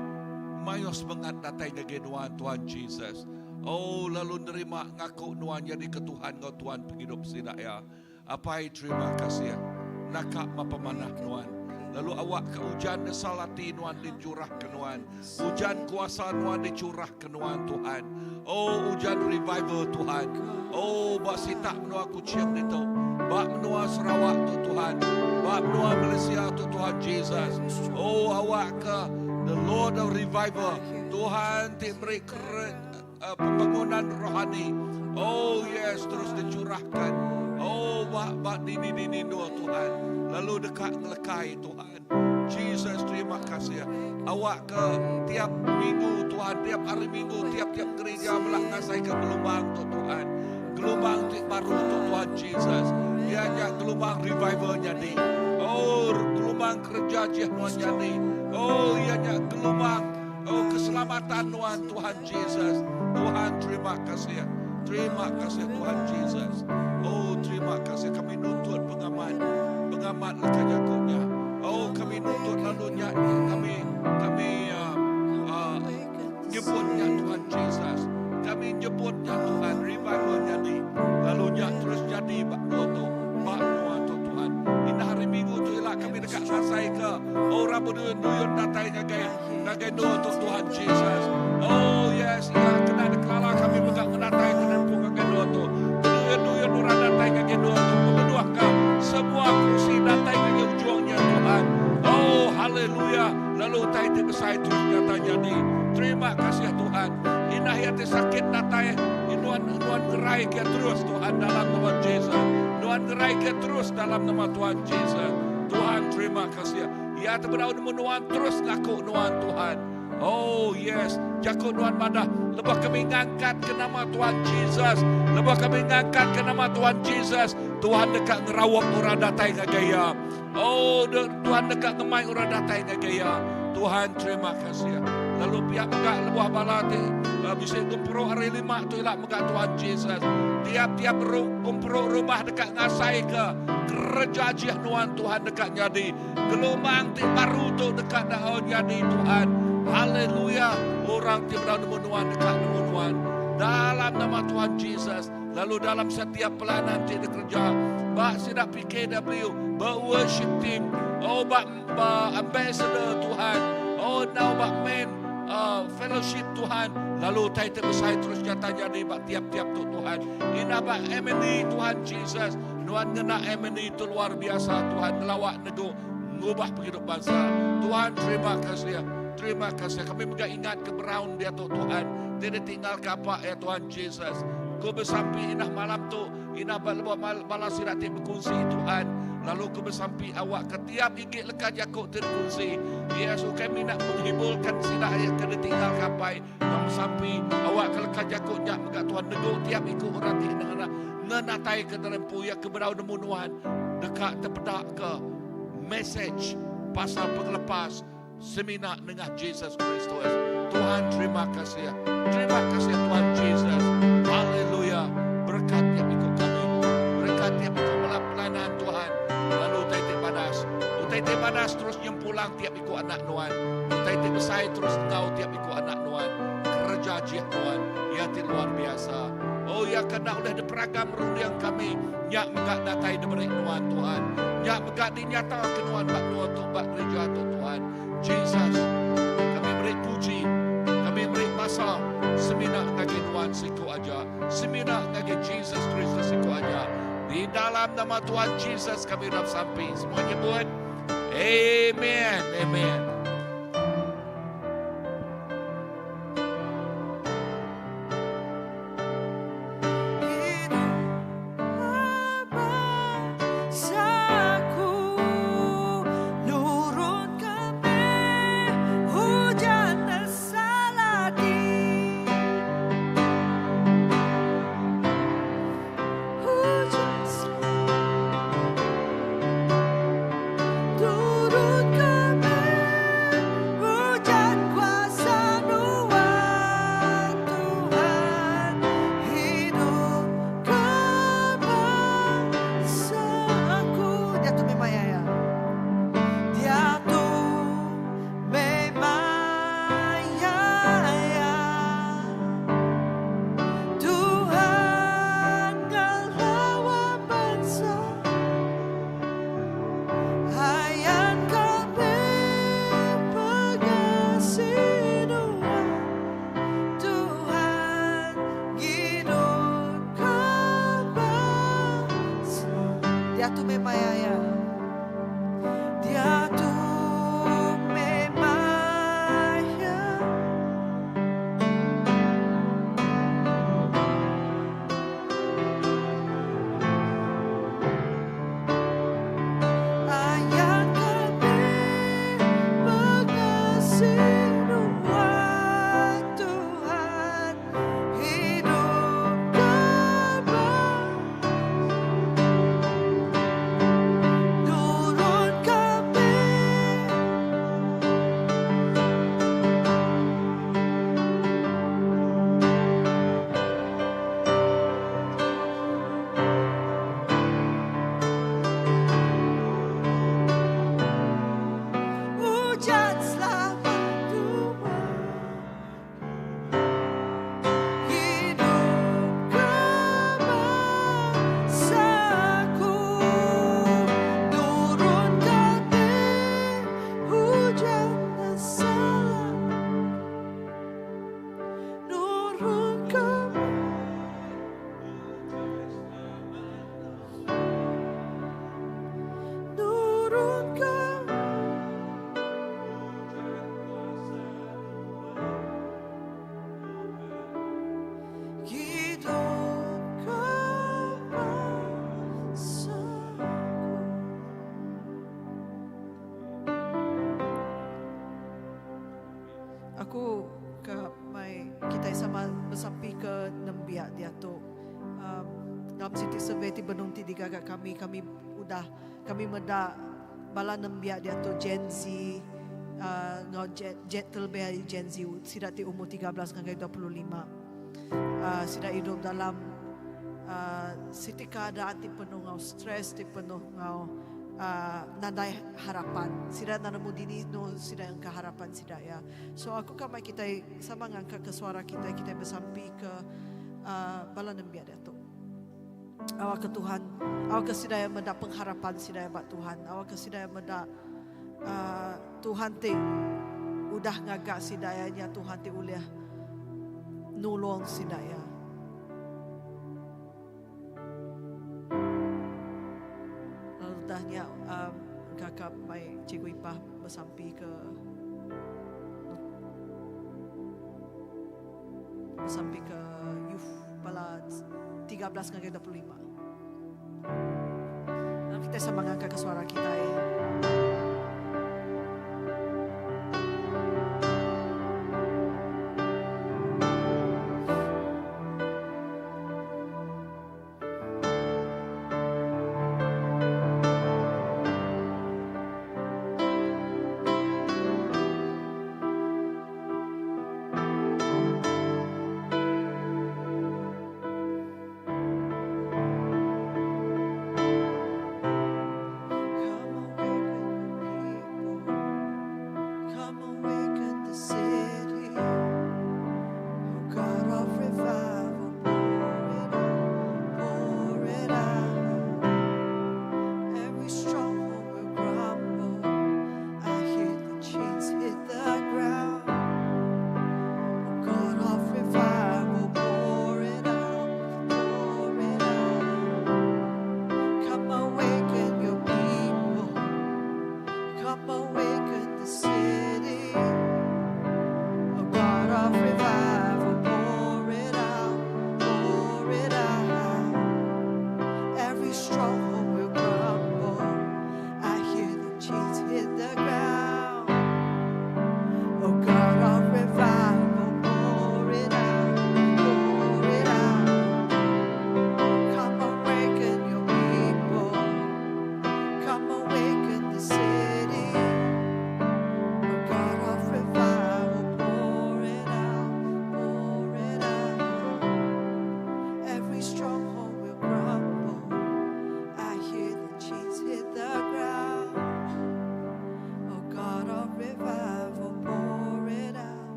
mayuh semangat datai ngagai Nuan Tuhan Jesus. Oh lalu nerima ngaku Nuan jadi ke Tuhan ngau Tuhan penghidup sida ya. Apai terima kasih. Nakak mapamanah Nuan. Lalu awak ke hujan desalati Nuan dicurah ke Nuan. Hujan kuasa Nuan dicurah ke Nuan Tuhan. Oh hujan revival Tuhan. Oh bak sitak menua Kuching itu. Bak menua Sarawak tu Tuhan. Bak menua Malaysia tu Tuhan Jesus. Oh awak ke the Lord of revival. Tuhan ti beri pembangunan rohani. Oh yes terus dicurahkan. Oh bak bak dini dini dua Tuhan. Lalu dekat ngelekai Tuhan. Jesus terima kasih. Awak ke tiap minggu Tuhan, tiap hari minggu, tiap-tiap gereja belah ngasai ke gelombang tu Tuhan. Gelombang ti baru tu Tuhan Jesus. Dia nya gelombang revival jadi. Oh gelombang kerja jih Tuhan jadi. Oh ia nya gelombang oh keselamatan Tuhan Tuhan Jesus. Tuhan terima kasih. Terima kasih Tuhan Jesus. Oh terima kasih kami nuntut pengamat. Pengamat leka jakuknya. Oh kami nuntut lalunya kami kami nyebutnya Tuhan Jesus. Kami nyebutnya Tuhan revival jadi. Lalu nya terus jadi bak dua tu. Bak dua tu Tuhan. Indah hari Minggu tu ialah kami dekat selesai ke orang berduyun-duyun datai ngagai ngagai dua tu Tuhan Jesus. Oh yes, ya kena dekelala kami megak ngedatai ke nempuh ngagai dua tu. Berduyun-duyun orang datai ngagai dua tu. Memenuh ke semua kursi datai ngagai ujungnya Tuhan. Oh haleluya. Lalu tai ti besar terus nyata jadi. Terima kasih Tuhan. Indah ya ti sakit datai. Nuan Nuan gerai ke terus Tuhan dalam nama Jesus. Nuan gerai ke terus dalam nama Tuhan Jesus. Tuhan terima kasih. Ya terbenau nemu Nuan terus ngaku Nuan Tuhan. Oh yes, jaku Nuan madah. Lebah kami ngangkat ke nama Tuhan Jesus. Lebah kami ngangkat ke nama Tuhan Jesus. Tuhan dekat ngerawak orang datai ngagai ya. Oh Tuhan dekat ngemai orang datai ngagai ya. Tuhan terima kasih. Lalu pihak megak lebuah bala ti bisa gempuru hari lima tu ilak megak Tuhan Jesus. Tiap-tiap gempuru rumah dekat ngasai ke kerja jiah Nuan Tuhan dekat jadi. Gelombang ti baru tu dekat dah jadi Tuhan. Haleluya. Orang ti berada nemu Nuan dekat nemu Nuan. Dalam nama Tuhan Jesus. Lalu dalam setiap pelayanan ti dikerja. Bak sidak PKW, bak worship team, oh bak, bak ambassador Tuhan, oh now bak men fellowship Tuhan. Lalu tai terbesar terus nyata jadi bak tiap-tiap tu Tuhan. Ina bak MNE Tuhan Jesus. Nuan ngena MNE itu luar biasa Tuhan. Ngelawak nego ngubah penghidup bangsa. Tuhan terima kasih. Terima kasih. Kami juga ingat ke Brown dia tu Tuhan. Tidak tinggal kapak ya Tuhan Jesus. Ku bersampi inah malam tu. Inah lebuh malam sirati berkongsi Tuhan. Lalu ku bersampi awak ke tiap igit lekat jakuk terkongsi. Yesus kami nak menghiburkan sidak yang kena tinggal kapai. Kami bersampi awak ke lekat jakuk nyak megak Tuhan neguk tiap ikut orang ti kena ngenatai ke dalam puya ke berau nemu Tuhan. Dekat terpedak ke message pasal penglepas semina dengan Jesus Kristus. Tuhan terima kasih. Terima kasih Tuhan Jesus. Haleluya. Berkat tiap ikut kami. Berkat tiap ikut pelayanan Tuhan. Lalu utai ti padas. Utai ti padas terus nyempulang tiap ikut anak Tuhan. Utai ti besar terus engkau tiap ikut anak Tuhan. Kerja jiah Tuhan. Ia ti luar biasa. Oh iya ke enda ulih diperagam runding kami nya mega datai diberi nuan Tuhan. Nya mega dinyataka nuan ba endur tu ba gerija tu Tuhan. Jesus, kami meri puji, kami meri basa semina ngagai nuan siku aja, semina ngagai Jesus Kristus siku aja. Di dalam nama Tuhan Jesus kami udah besampi. Semua nyebut Amen. Amen. Aku ke mai kitai sama besampi ke nembiak diatu. Um, dalam siti survey ti benung ti digaga kami, kami udah kami meda bala nembiak diatu Gen Z uh, enggau Gen, Gen, terlebih ari Gen Z sida ti umur 13 ngagai 25. Uh, sida hidup dalam uh, siti keadaan ti penuh ngau stres, ti penuh ngau uh, nadai harapan. Sida nemu dini no sida yang keharapan sida ya. So aku ka mai kita sama ngangkat ke suara kita kita bersampi ke bala nembiak diatu. Awak ke Tuhan, awak ke sida yang mendak pengharapan sida yang bak Tuhan. Awak ke sida yang mendak Tuhan ti udah ngagak sida ya nya Tuhan ti ulih nulung sida ya. Lalu dahnya kakak mai Cikgu Ipah bersampi ke bersampi ke youth bala 13 ngagai 25. Lalu kita sama ngangkat ke suara kita. Eh. Come away.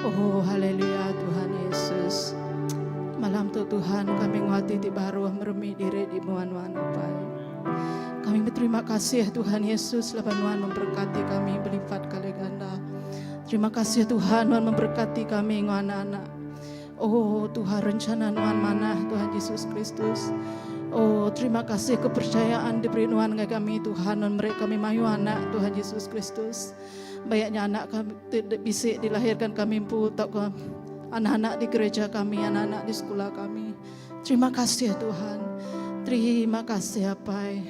Oh haleluya Tuhan Yesus. Malam tu Tuhan kami nguati ti baruh meremi diri di mua nuan Apai. Kami berterima kasih Tuhan Yesus laban nuan memberkati kami berlipat kali ganda. Terima kasih Tuhan nuan memberkati kami enggau anak-anak. Oh Tuhan rencana nuan manah Tuhan Yesus Kristus. Oh terima kasih kepercayaan diberi nuan ngagai kami Tuhan nuan meri kami mayuh anak Tuhan Yesus Kristus. Bayaknya anak kami bisi dilahirkan kami empu tauka anak-anak di gereja kami, anak-anak di sekolah kami. Terima kasih Tuhan. Terima kasih Apai.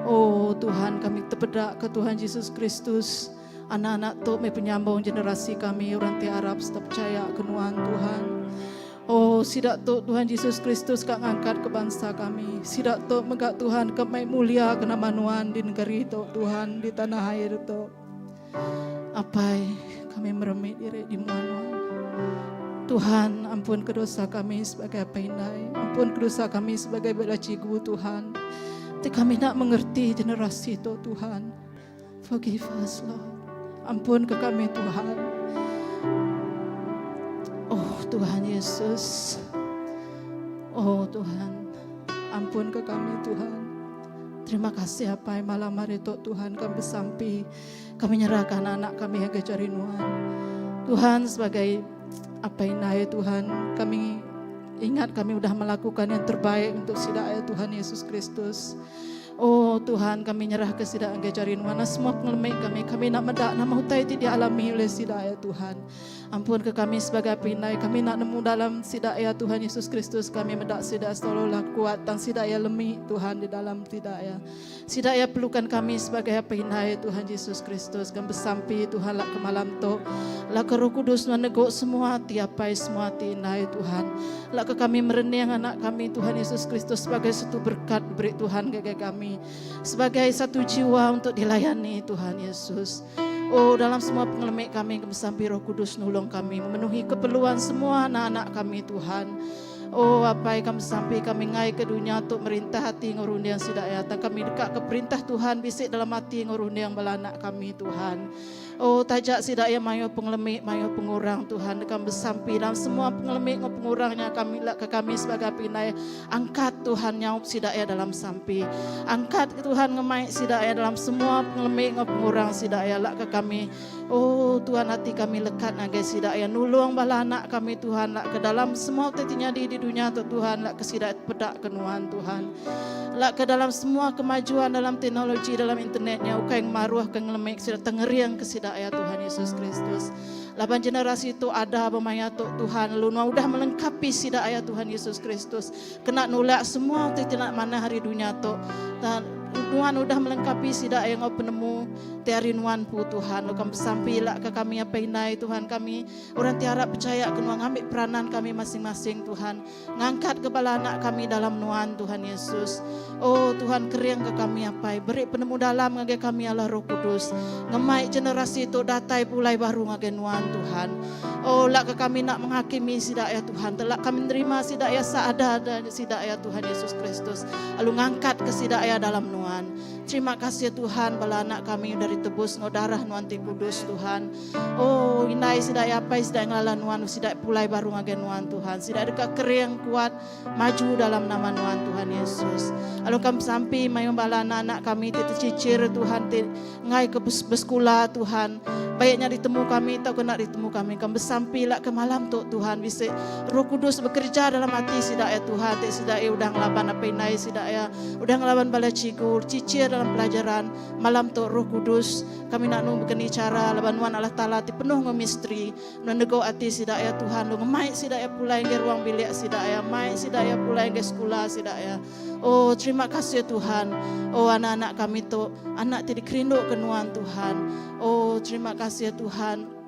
Oh Tuhan kami tepeda ke Tuhan Yesus Kristus. Anak-anak tu meh penyambung generasi kami orang ti arap serta percaya ke nuan Tuhan. Oh sida tu Tuhan Jesus Kristus ka ngangkat ke bansa kami. Sida tu mega Tuhan ke mai mulia ke nama nuan di negeri tu Tuhan di tanah air tu. Apai kami meremi diri di mua nuan. Tuhan ampun ke dosa kami sebagai apai indai. Ampun ke dosa kami sebagai bala cikgu Tuhan. Ti kami nak mengerti generasi tu Tuhan. Forgive us, Lord. Ampun ke kami, Tuhan. Oh, Tuhan Yesus. Oh, Tuhan. Ampun ke kami, Tuhan. Terima kasih Apai malam hari tu Tuhan kami bersampi. Kami nyerahkan anak kami yang ke Nuan. Tuhan sebagai apai indai Tuhan kami ingat kami sudah melakukan yang terbaik untuk sidak ya Tuhan Yesus Kristus. Oh Tuhan kami nyerah ke sida enggai jari nuan semua pengelemik kami kami nak meda nama utai ti dialami oleh sida ya Tuhan. Ampun ke kami sebagai pinai kami nak nemu dalam sida ya Tuhan Yesus Kristus kami meda sida seolah-olah kuat tang sida ya lemi Tuhan di dalam sida ya. Sida ya perlukan kami sebagai pinai Tuhan Yesus Kristus kami bersampi Tuhan lak ke malam tu lak ke Roh Kudus nuan neguk semua ati apai semua ati indai Tuhan. Lak ke kami merening anak kami Tuhan Yesus Kristus sebagai satu berkat beri Tuhan ngagai kami. Sebagai satu jiwa untuk dilayani Tuhan Yesus. Oh dalam semua pengelemik kami kami sampai Roh Kudus nulung kami memenuhi keperluan semua anak-anak kami Tuhan. Oh apai kami sampai kami ngai ke dunia untuk merintah hati ngurunding sida ya. Tang kami dekat ke perintah Tuhan bisik dalam hati ngurunding bala anak kami Tuhan. Oh taja sida iya mayuh pengelemi mayuh pengurang Tuhan deka besampi dalam semua pengelemi enggau pengurangnya kami lak ke kami sebagai pinai angkat Tuhan nyaup sida iya dalam sampi angkat ke Tuhan ngemai sida iya dalam semua pengelemi enggau pengurang sida iya lak ke kami oh Tuhan ati kami lekat ngagai sida iya nulung bala anak kami Tuhan lak ke dalam semua utai ti nyadi di dunya tu Tuhan lak ke sida peda ke nuan Tuhan Lak ke dalam semua kemajuan dalam teknologi dalam internet nya ukai ngemaruh ke ngelemek sida tengering ke sida ya Tuhan Yesus Kristus. Laban generasi tu ada bemaya tu Tuhan lalu nuan udah melengkapi sida ya Tuhan Yesus Kristus kena nulak semua ti ti manah ari dunya tu. Dan nuan udah melengkapi sida ya enggau penemu ti ari nuan pu Tuhan. Lalu kami besampi lak ke kami apai indai Tuhan kami orang ti arap percaya ke nuan ngambi peranan kami masing-masing Tuhan. Ngangkat ke bala anak kami dalam Nuan, Tuhan Yesus. Oh Tuhan kering ke kami apai. Beri penemu dalam ngagai kami Allah Roh Kudus. Ngemai generasi tu datai pulai baru ngagai Nuan Tuhan. Oh lak ke kami nak menghakimi sida ya Tuhan. Telak kami nerima sida ya seada-ada sida ya Tuhan Yesus Kristus. Lalu ngangkat ke sida ya dalam Nuan. Terima kasih Tuhan bala anak kami udah ditebus enggau darah Nuan ti kudus Tuhan. Oh indai sida ya apai sida ngelala Nuan sida pulai baru ngagai Nuan Tuhan. Sida deka kering kuat maju dalam nama Nuan Tuhan Yesus. Lalu kami sampi mayuh bala anak-anak kami ti tercicir Tuhan ti ngai ke besekula Tuhan. Baiknya ditemu kami atau kena ditemu kami. Kami besampi lah ke malam tu Tuhan bisi Roh Kudus bekerja dalam hati sida ya Tuhan. Ti sida ya udah ngelaban apa indai sida ya udah ngelaban bala cikgu cicir dalam pelajaran malam tu Roh Kudus kami nak nunggu keni cara laban nuan Allah Taala ti penuh ngau misteri nuan nego ati sida ya Tuhan lu ngemai sida ya pulai ngai ruang bilik sida ya mai sida ya pulai ngai sekula sida ya. Oh terima kasih Tuhan. Oh anak-anak kami tu anak ti dikerindu ke nuan Tuhan. Oh terima kasih Tuhan.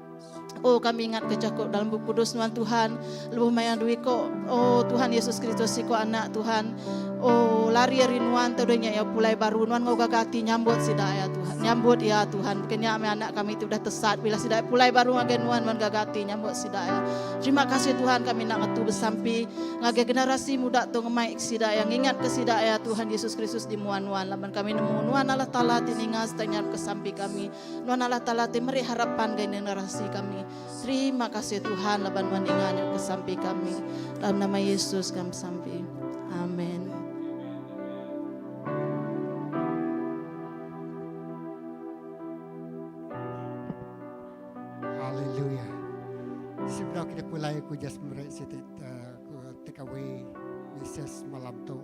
Oh kami ingat ke jaku dalam bup kudus nuan Tuhan lebuh maya dui ko oh Tuhan Yesus Kristus siko anak Tuhan oh lari ari nuan tau nya ya pulai baru nuan ngau gaga ati nyambut sida ya Tuhan. Nyambut iya Tuhan. Baka nya meh anak kami ti udah tesat bila sida iya pulai baru ngagai nuan nuan gaga ati nyambut sida iya. Terima kasih Tuhan kami enda ngetu besampi ngagai generasi muda tu ngemai sida iya ngingatka sida iya Tuhan Yesus Kristus di mua nuan laban kami nemu nuan Allah Taala ti ninga sereta nyarutka sampi kami. Nuan Allah Taala ti meri harapan ngagai generasi kami. Terima kasih Tuhan laban nuan ninga nyarutka sampi kami. Dalam nama Yesus kami besampi. Amen. Hallelujah. Sebelum kita pulai aku just meri siti uh, aku take away message malam tu.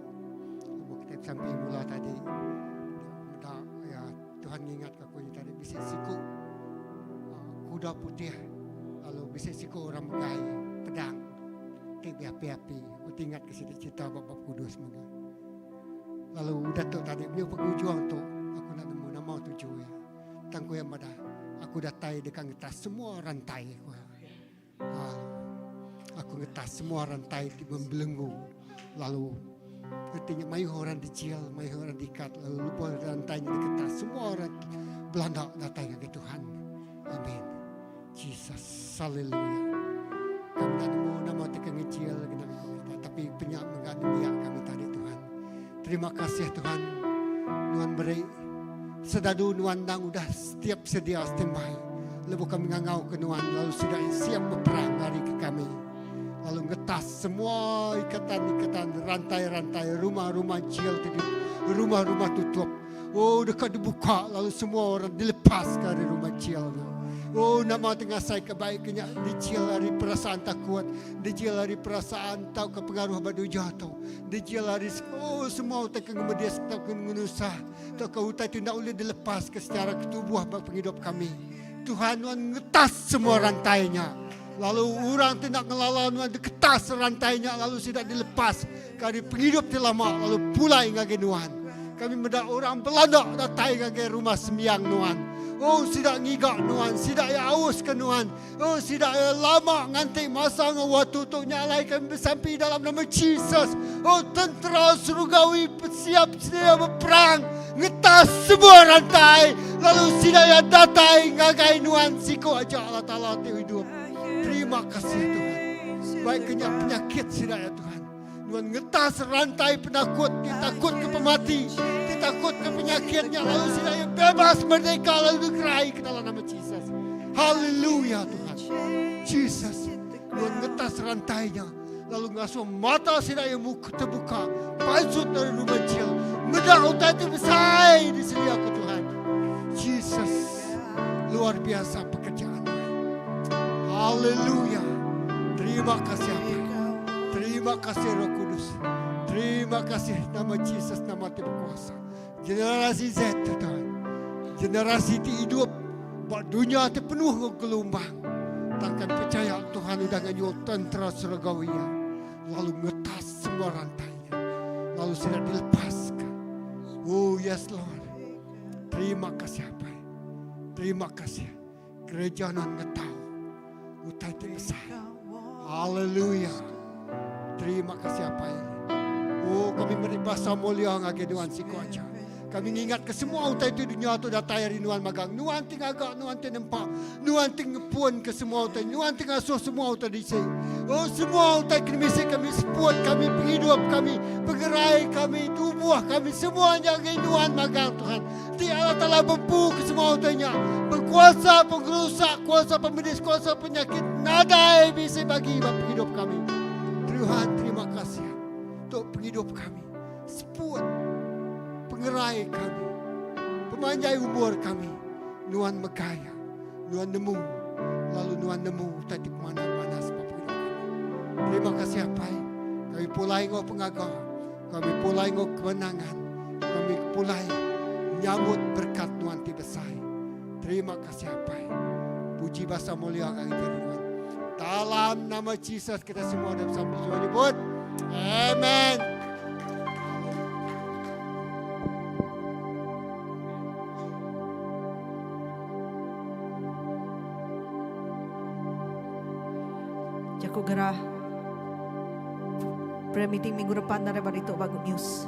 Lebuh kita sampai mula tadi. Meda ya Tuhan ngingat ke aku ni tadi bisi siku uh, kuda putih lalu bisi siku orang megai pedang ti beapi-api. Aku tingat ke siti cerita bab bab kudus mega. Lalu udah tu tadi beliau pengujung tu aku nak nemu nama tuju ya. Tang ku iya madah aku datai deka ngetas semua rantai ku iya. Ha, aku ngetas semua rantai ti membelenggu lalu reti nya mayuh orang dijil, mayuh orang dikat lalu lebuh rantai nya diketas semua orang belanda datai ngagai Tuhan. Amin. Jesus, haleluya. Kami tak nemu nama ti ke ngejil kena kita, tapi penyak mega nembiak kami tadi Tuhan. Terima kasih Tuhan. Nuan beri sedadu nuan ndang udah setiap sedia standby. Lebuh kami ngangau ke nuan lalu sida siap berperang ari ke kami. Lalu ngetas semua ikatan-ikatan rantai-rantai rumah-rumah jil ti rumah-rumah tutup. Oh deka dibuka lalu semua orang dilepas dari rumah jil nya. Oh nama ti ngasai ke baik ke nya dijil ari perasaan takut, dijil ari perasaan tauka pengaruh ba dunya tu, dijil ari oh semua utai ke ngemedis tauka ngenusah tauka utai ti enda ulih dilepas ke secara ketubuh ba pengidup kami. Tuhan nuan ngetas semua rantai nya. Lalu orang ti enda ngelala nuan diketas rantai nya lalu sida dilepas ke ari pengidup ti lama lalu pulai ngagai nuan. Kami meda orang belanda datai ngagai rumah sembiang nuan. Oh, sida ngiga nuan, sida iya aus ke nuan. Oh, sida iya lama nganti masa enggau waktu tu. Nya alai kami besampi dalam nama Jesus. Oh, tentera surgawi siap sedia beperang ngetas semua rantai lalu sida iya datai ngagai nuan siku aja Allah Taala ti idup. Terima kasih Tuhan. Baik ke nya penyakit sida iya Tuhan. Nuan ngetas rantai penakut ti takut ke pemati, ti takut ke penyakit nya lalu sida iya bebas merdeka lalu digerai ke dalam nama Jesus. Haleluya Tuhan. Jesus, nuan ngetas rantai nya lalu ngasuh mata sida iya muka terbuka pansut dari rumah jil meda utai ti besai disedia ke Tuhan. Jesus, luar biasa pekerjaan Tuhan. Haleluya. Terima kasih Apai. Terima kasih Roh Kudus. Terima kasih nama Jesus nama ti berkuasa. Generasi Z Tuhan. Generasi ti hidup ba dunia ti penuh dengan gelombang. Takkan percaya Tuhan udah nganyul tentera surgawi iya lalu ngetas semua rantainya. Lalu sida dilepaskan. Oh yes Lord. Terima kasih Apai. Terima kasih. Gereja nuan ngetau utai ti besai. Haleluya. Terima kasih Apai. Oh kami meri basa mulia ngagai nuan siku aja. Kami ngingat ke semua utai ti dunya tu datai ari nuan magang. Nuan ti ngaga, nuan ti nempa, nuan ti ngepun ke semua utai, nuan ti ngasuh semua utai disi. Oh semua utai ke misi kami seput kami pengidup kami, pengerai kami, tubuh kami semua nya ngagai nuan magang Tuhan. Ti Allah Taala bempu ke semua utai nya, bekuasa pengerusak, kuasa pemedis, kuasa penyakit nadai bisi bagi ba pengidup kami. Tuhan terima kasih untuk pengidup kami. Seput pengerai kami. Pemanjai umur kami. Nuan megai, nuan nemu, lalu nuan nemu utai ti pemanah-manah sebab pengidup kami. Terima kasih Apai. Kami pulai enggau pengaga. Kami pulai enggau kemenangan. Kami pulai nyambut berkat Tuhan ti besai. Terima kasih Apai. Puji basa mulia ngagai diri Tuhan. Dalam nama Jesus kita semua dan bersama semua nyebut. Amen. Jaku gerah. Prayer meeting minggu depan nadai ba ditu ba Good News.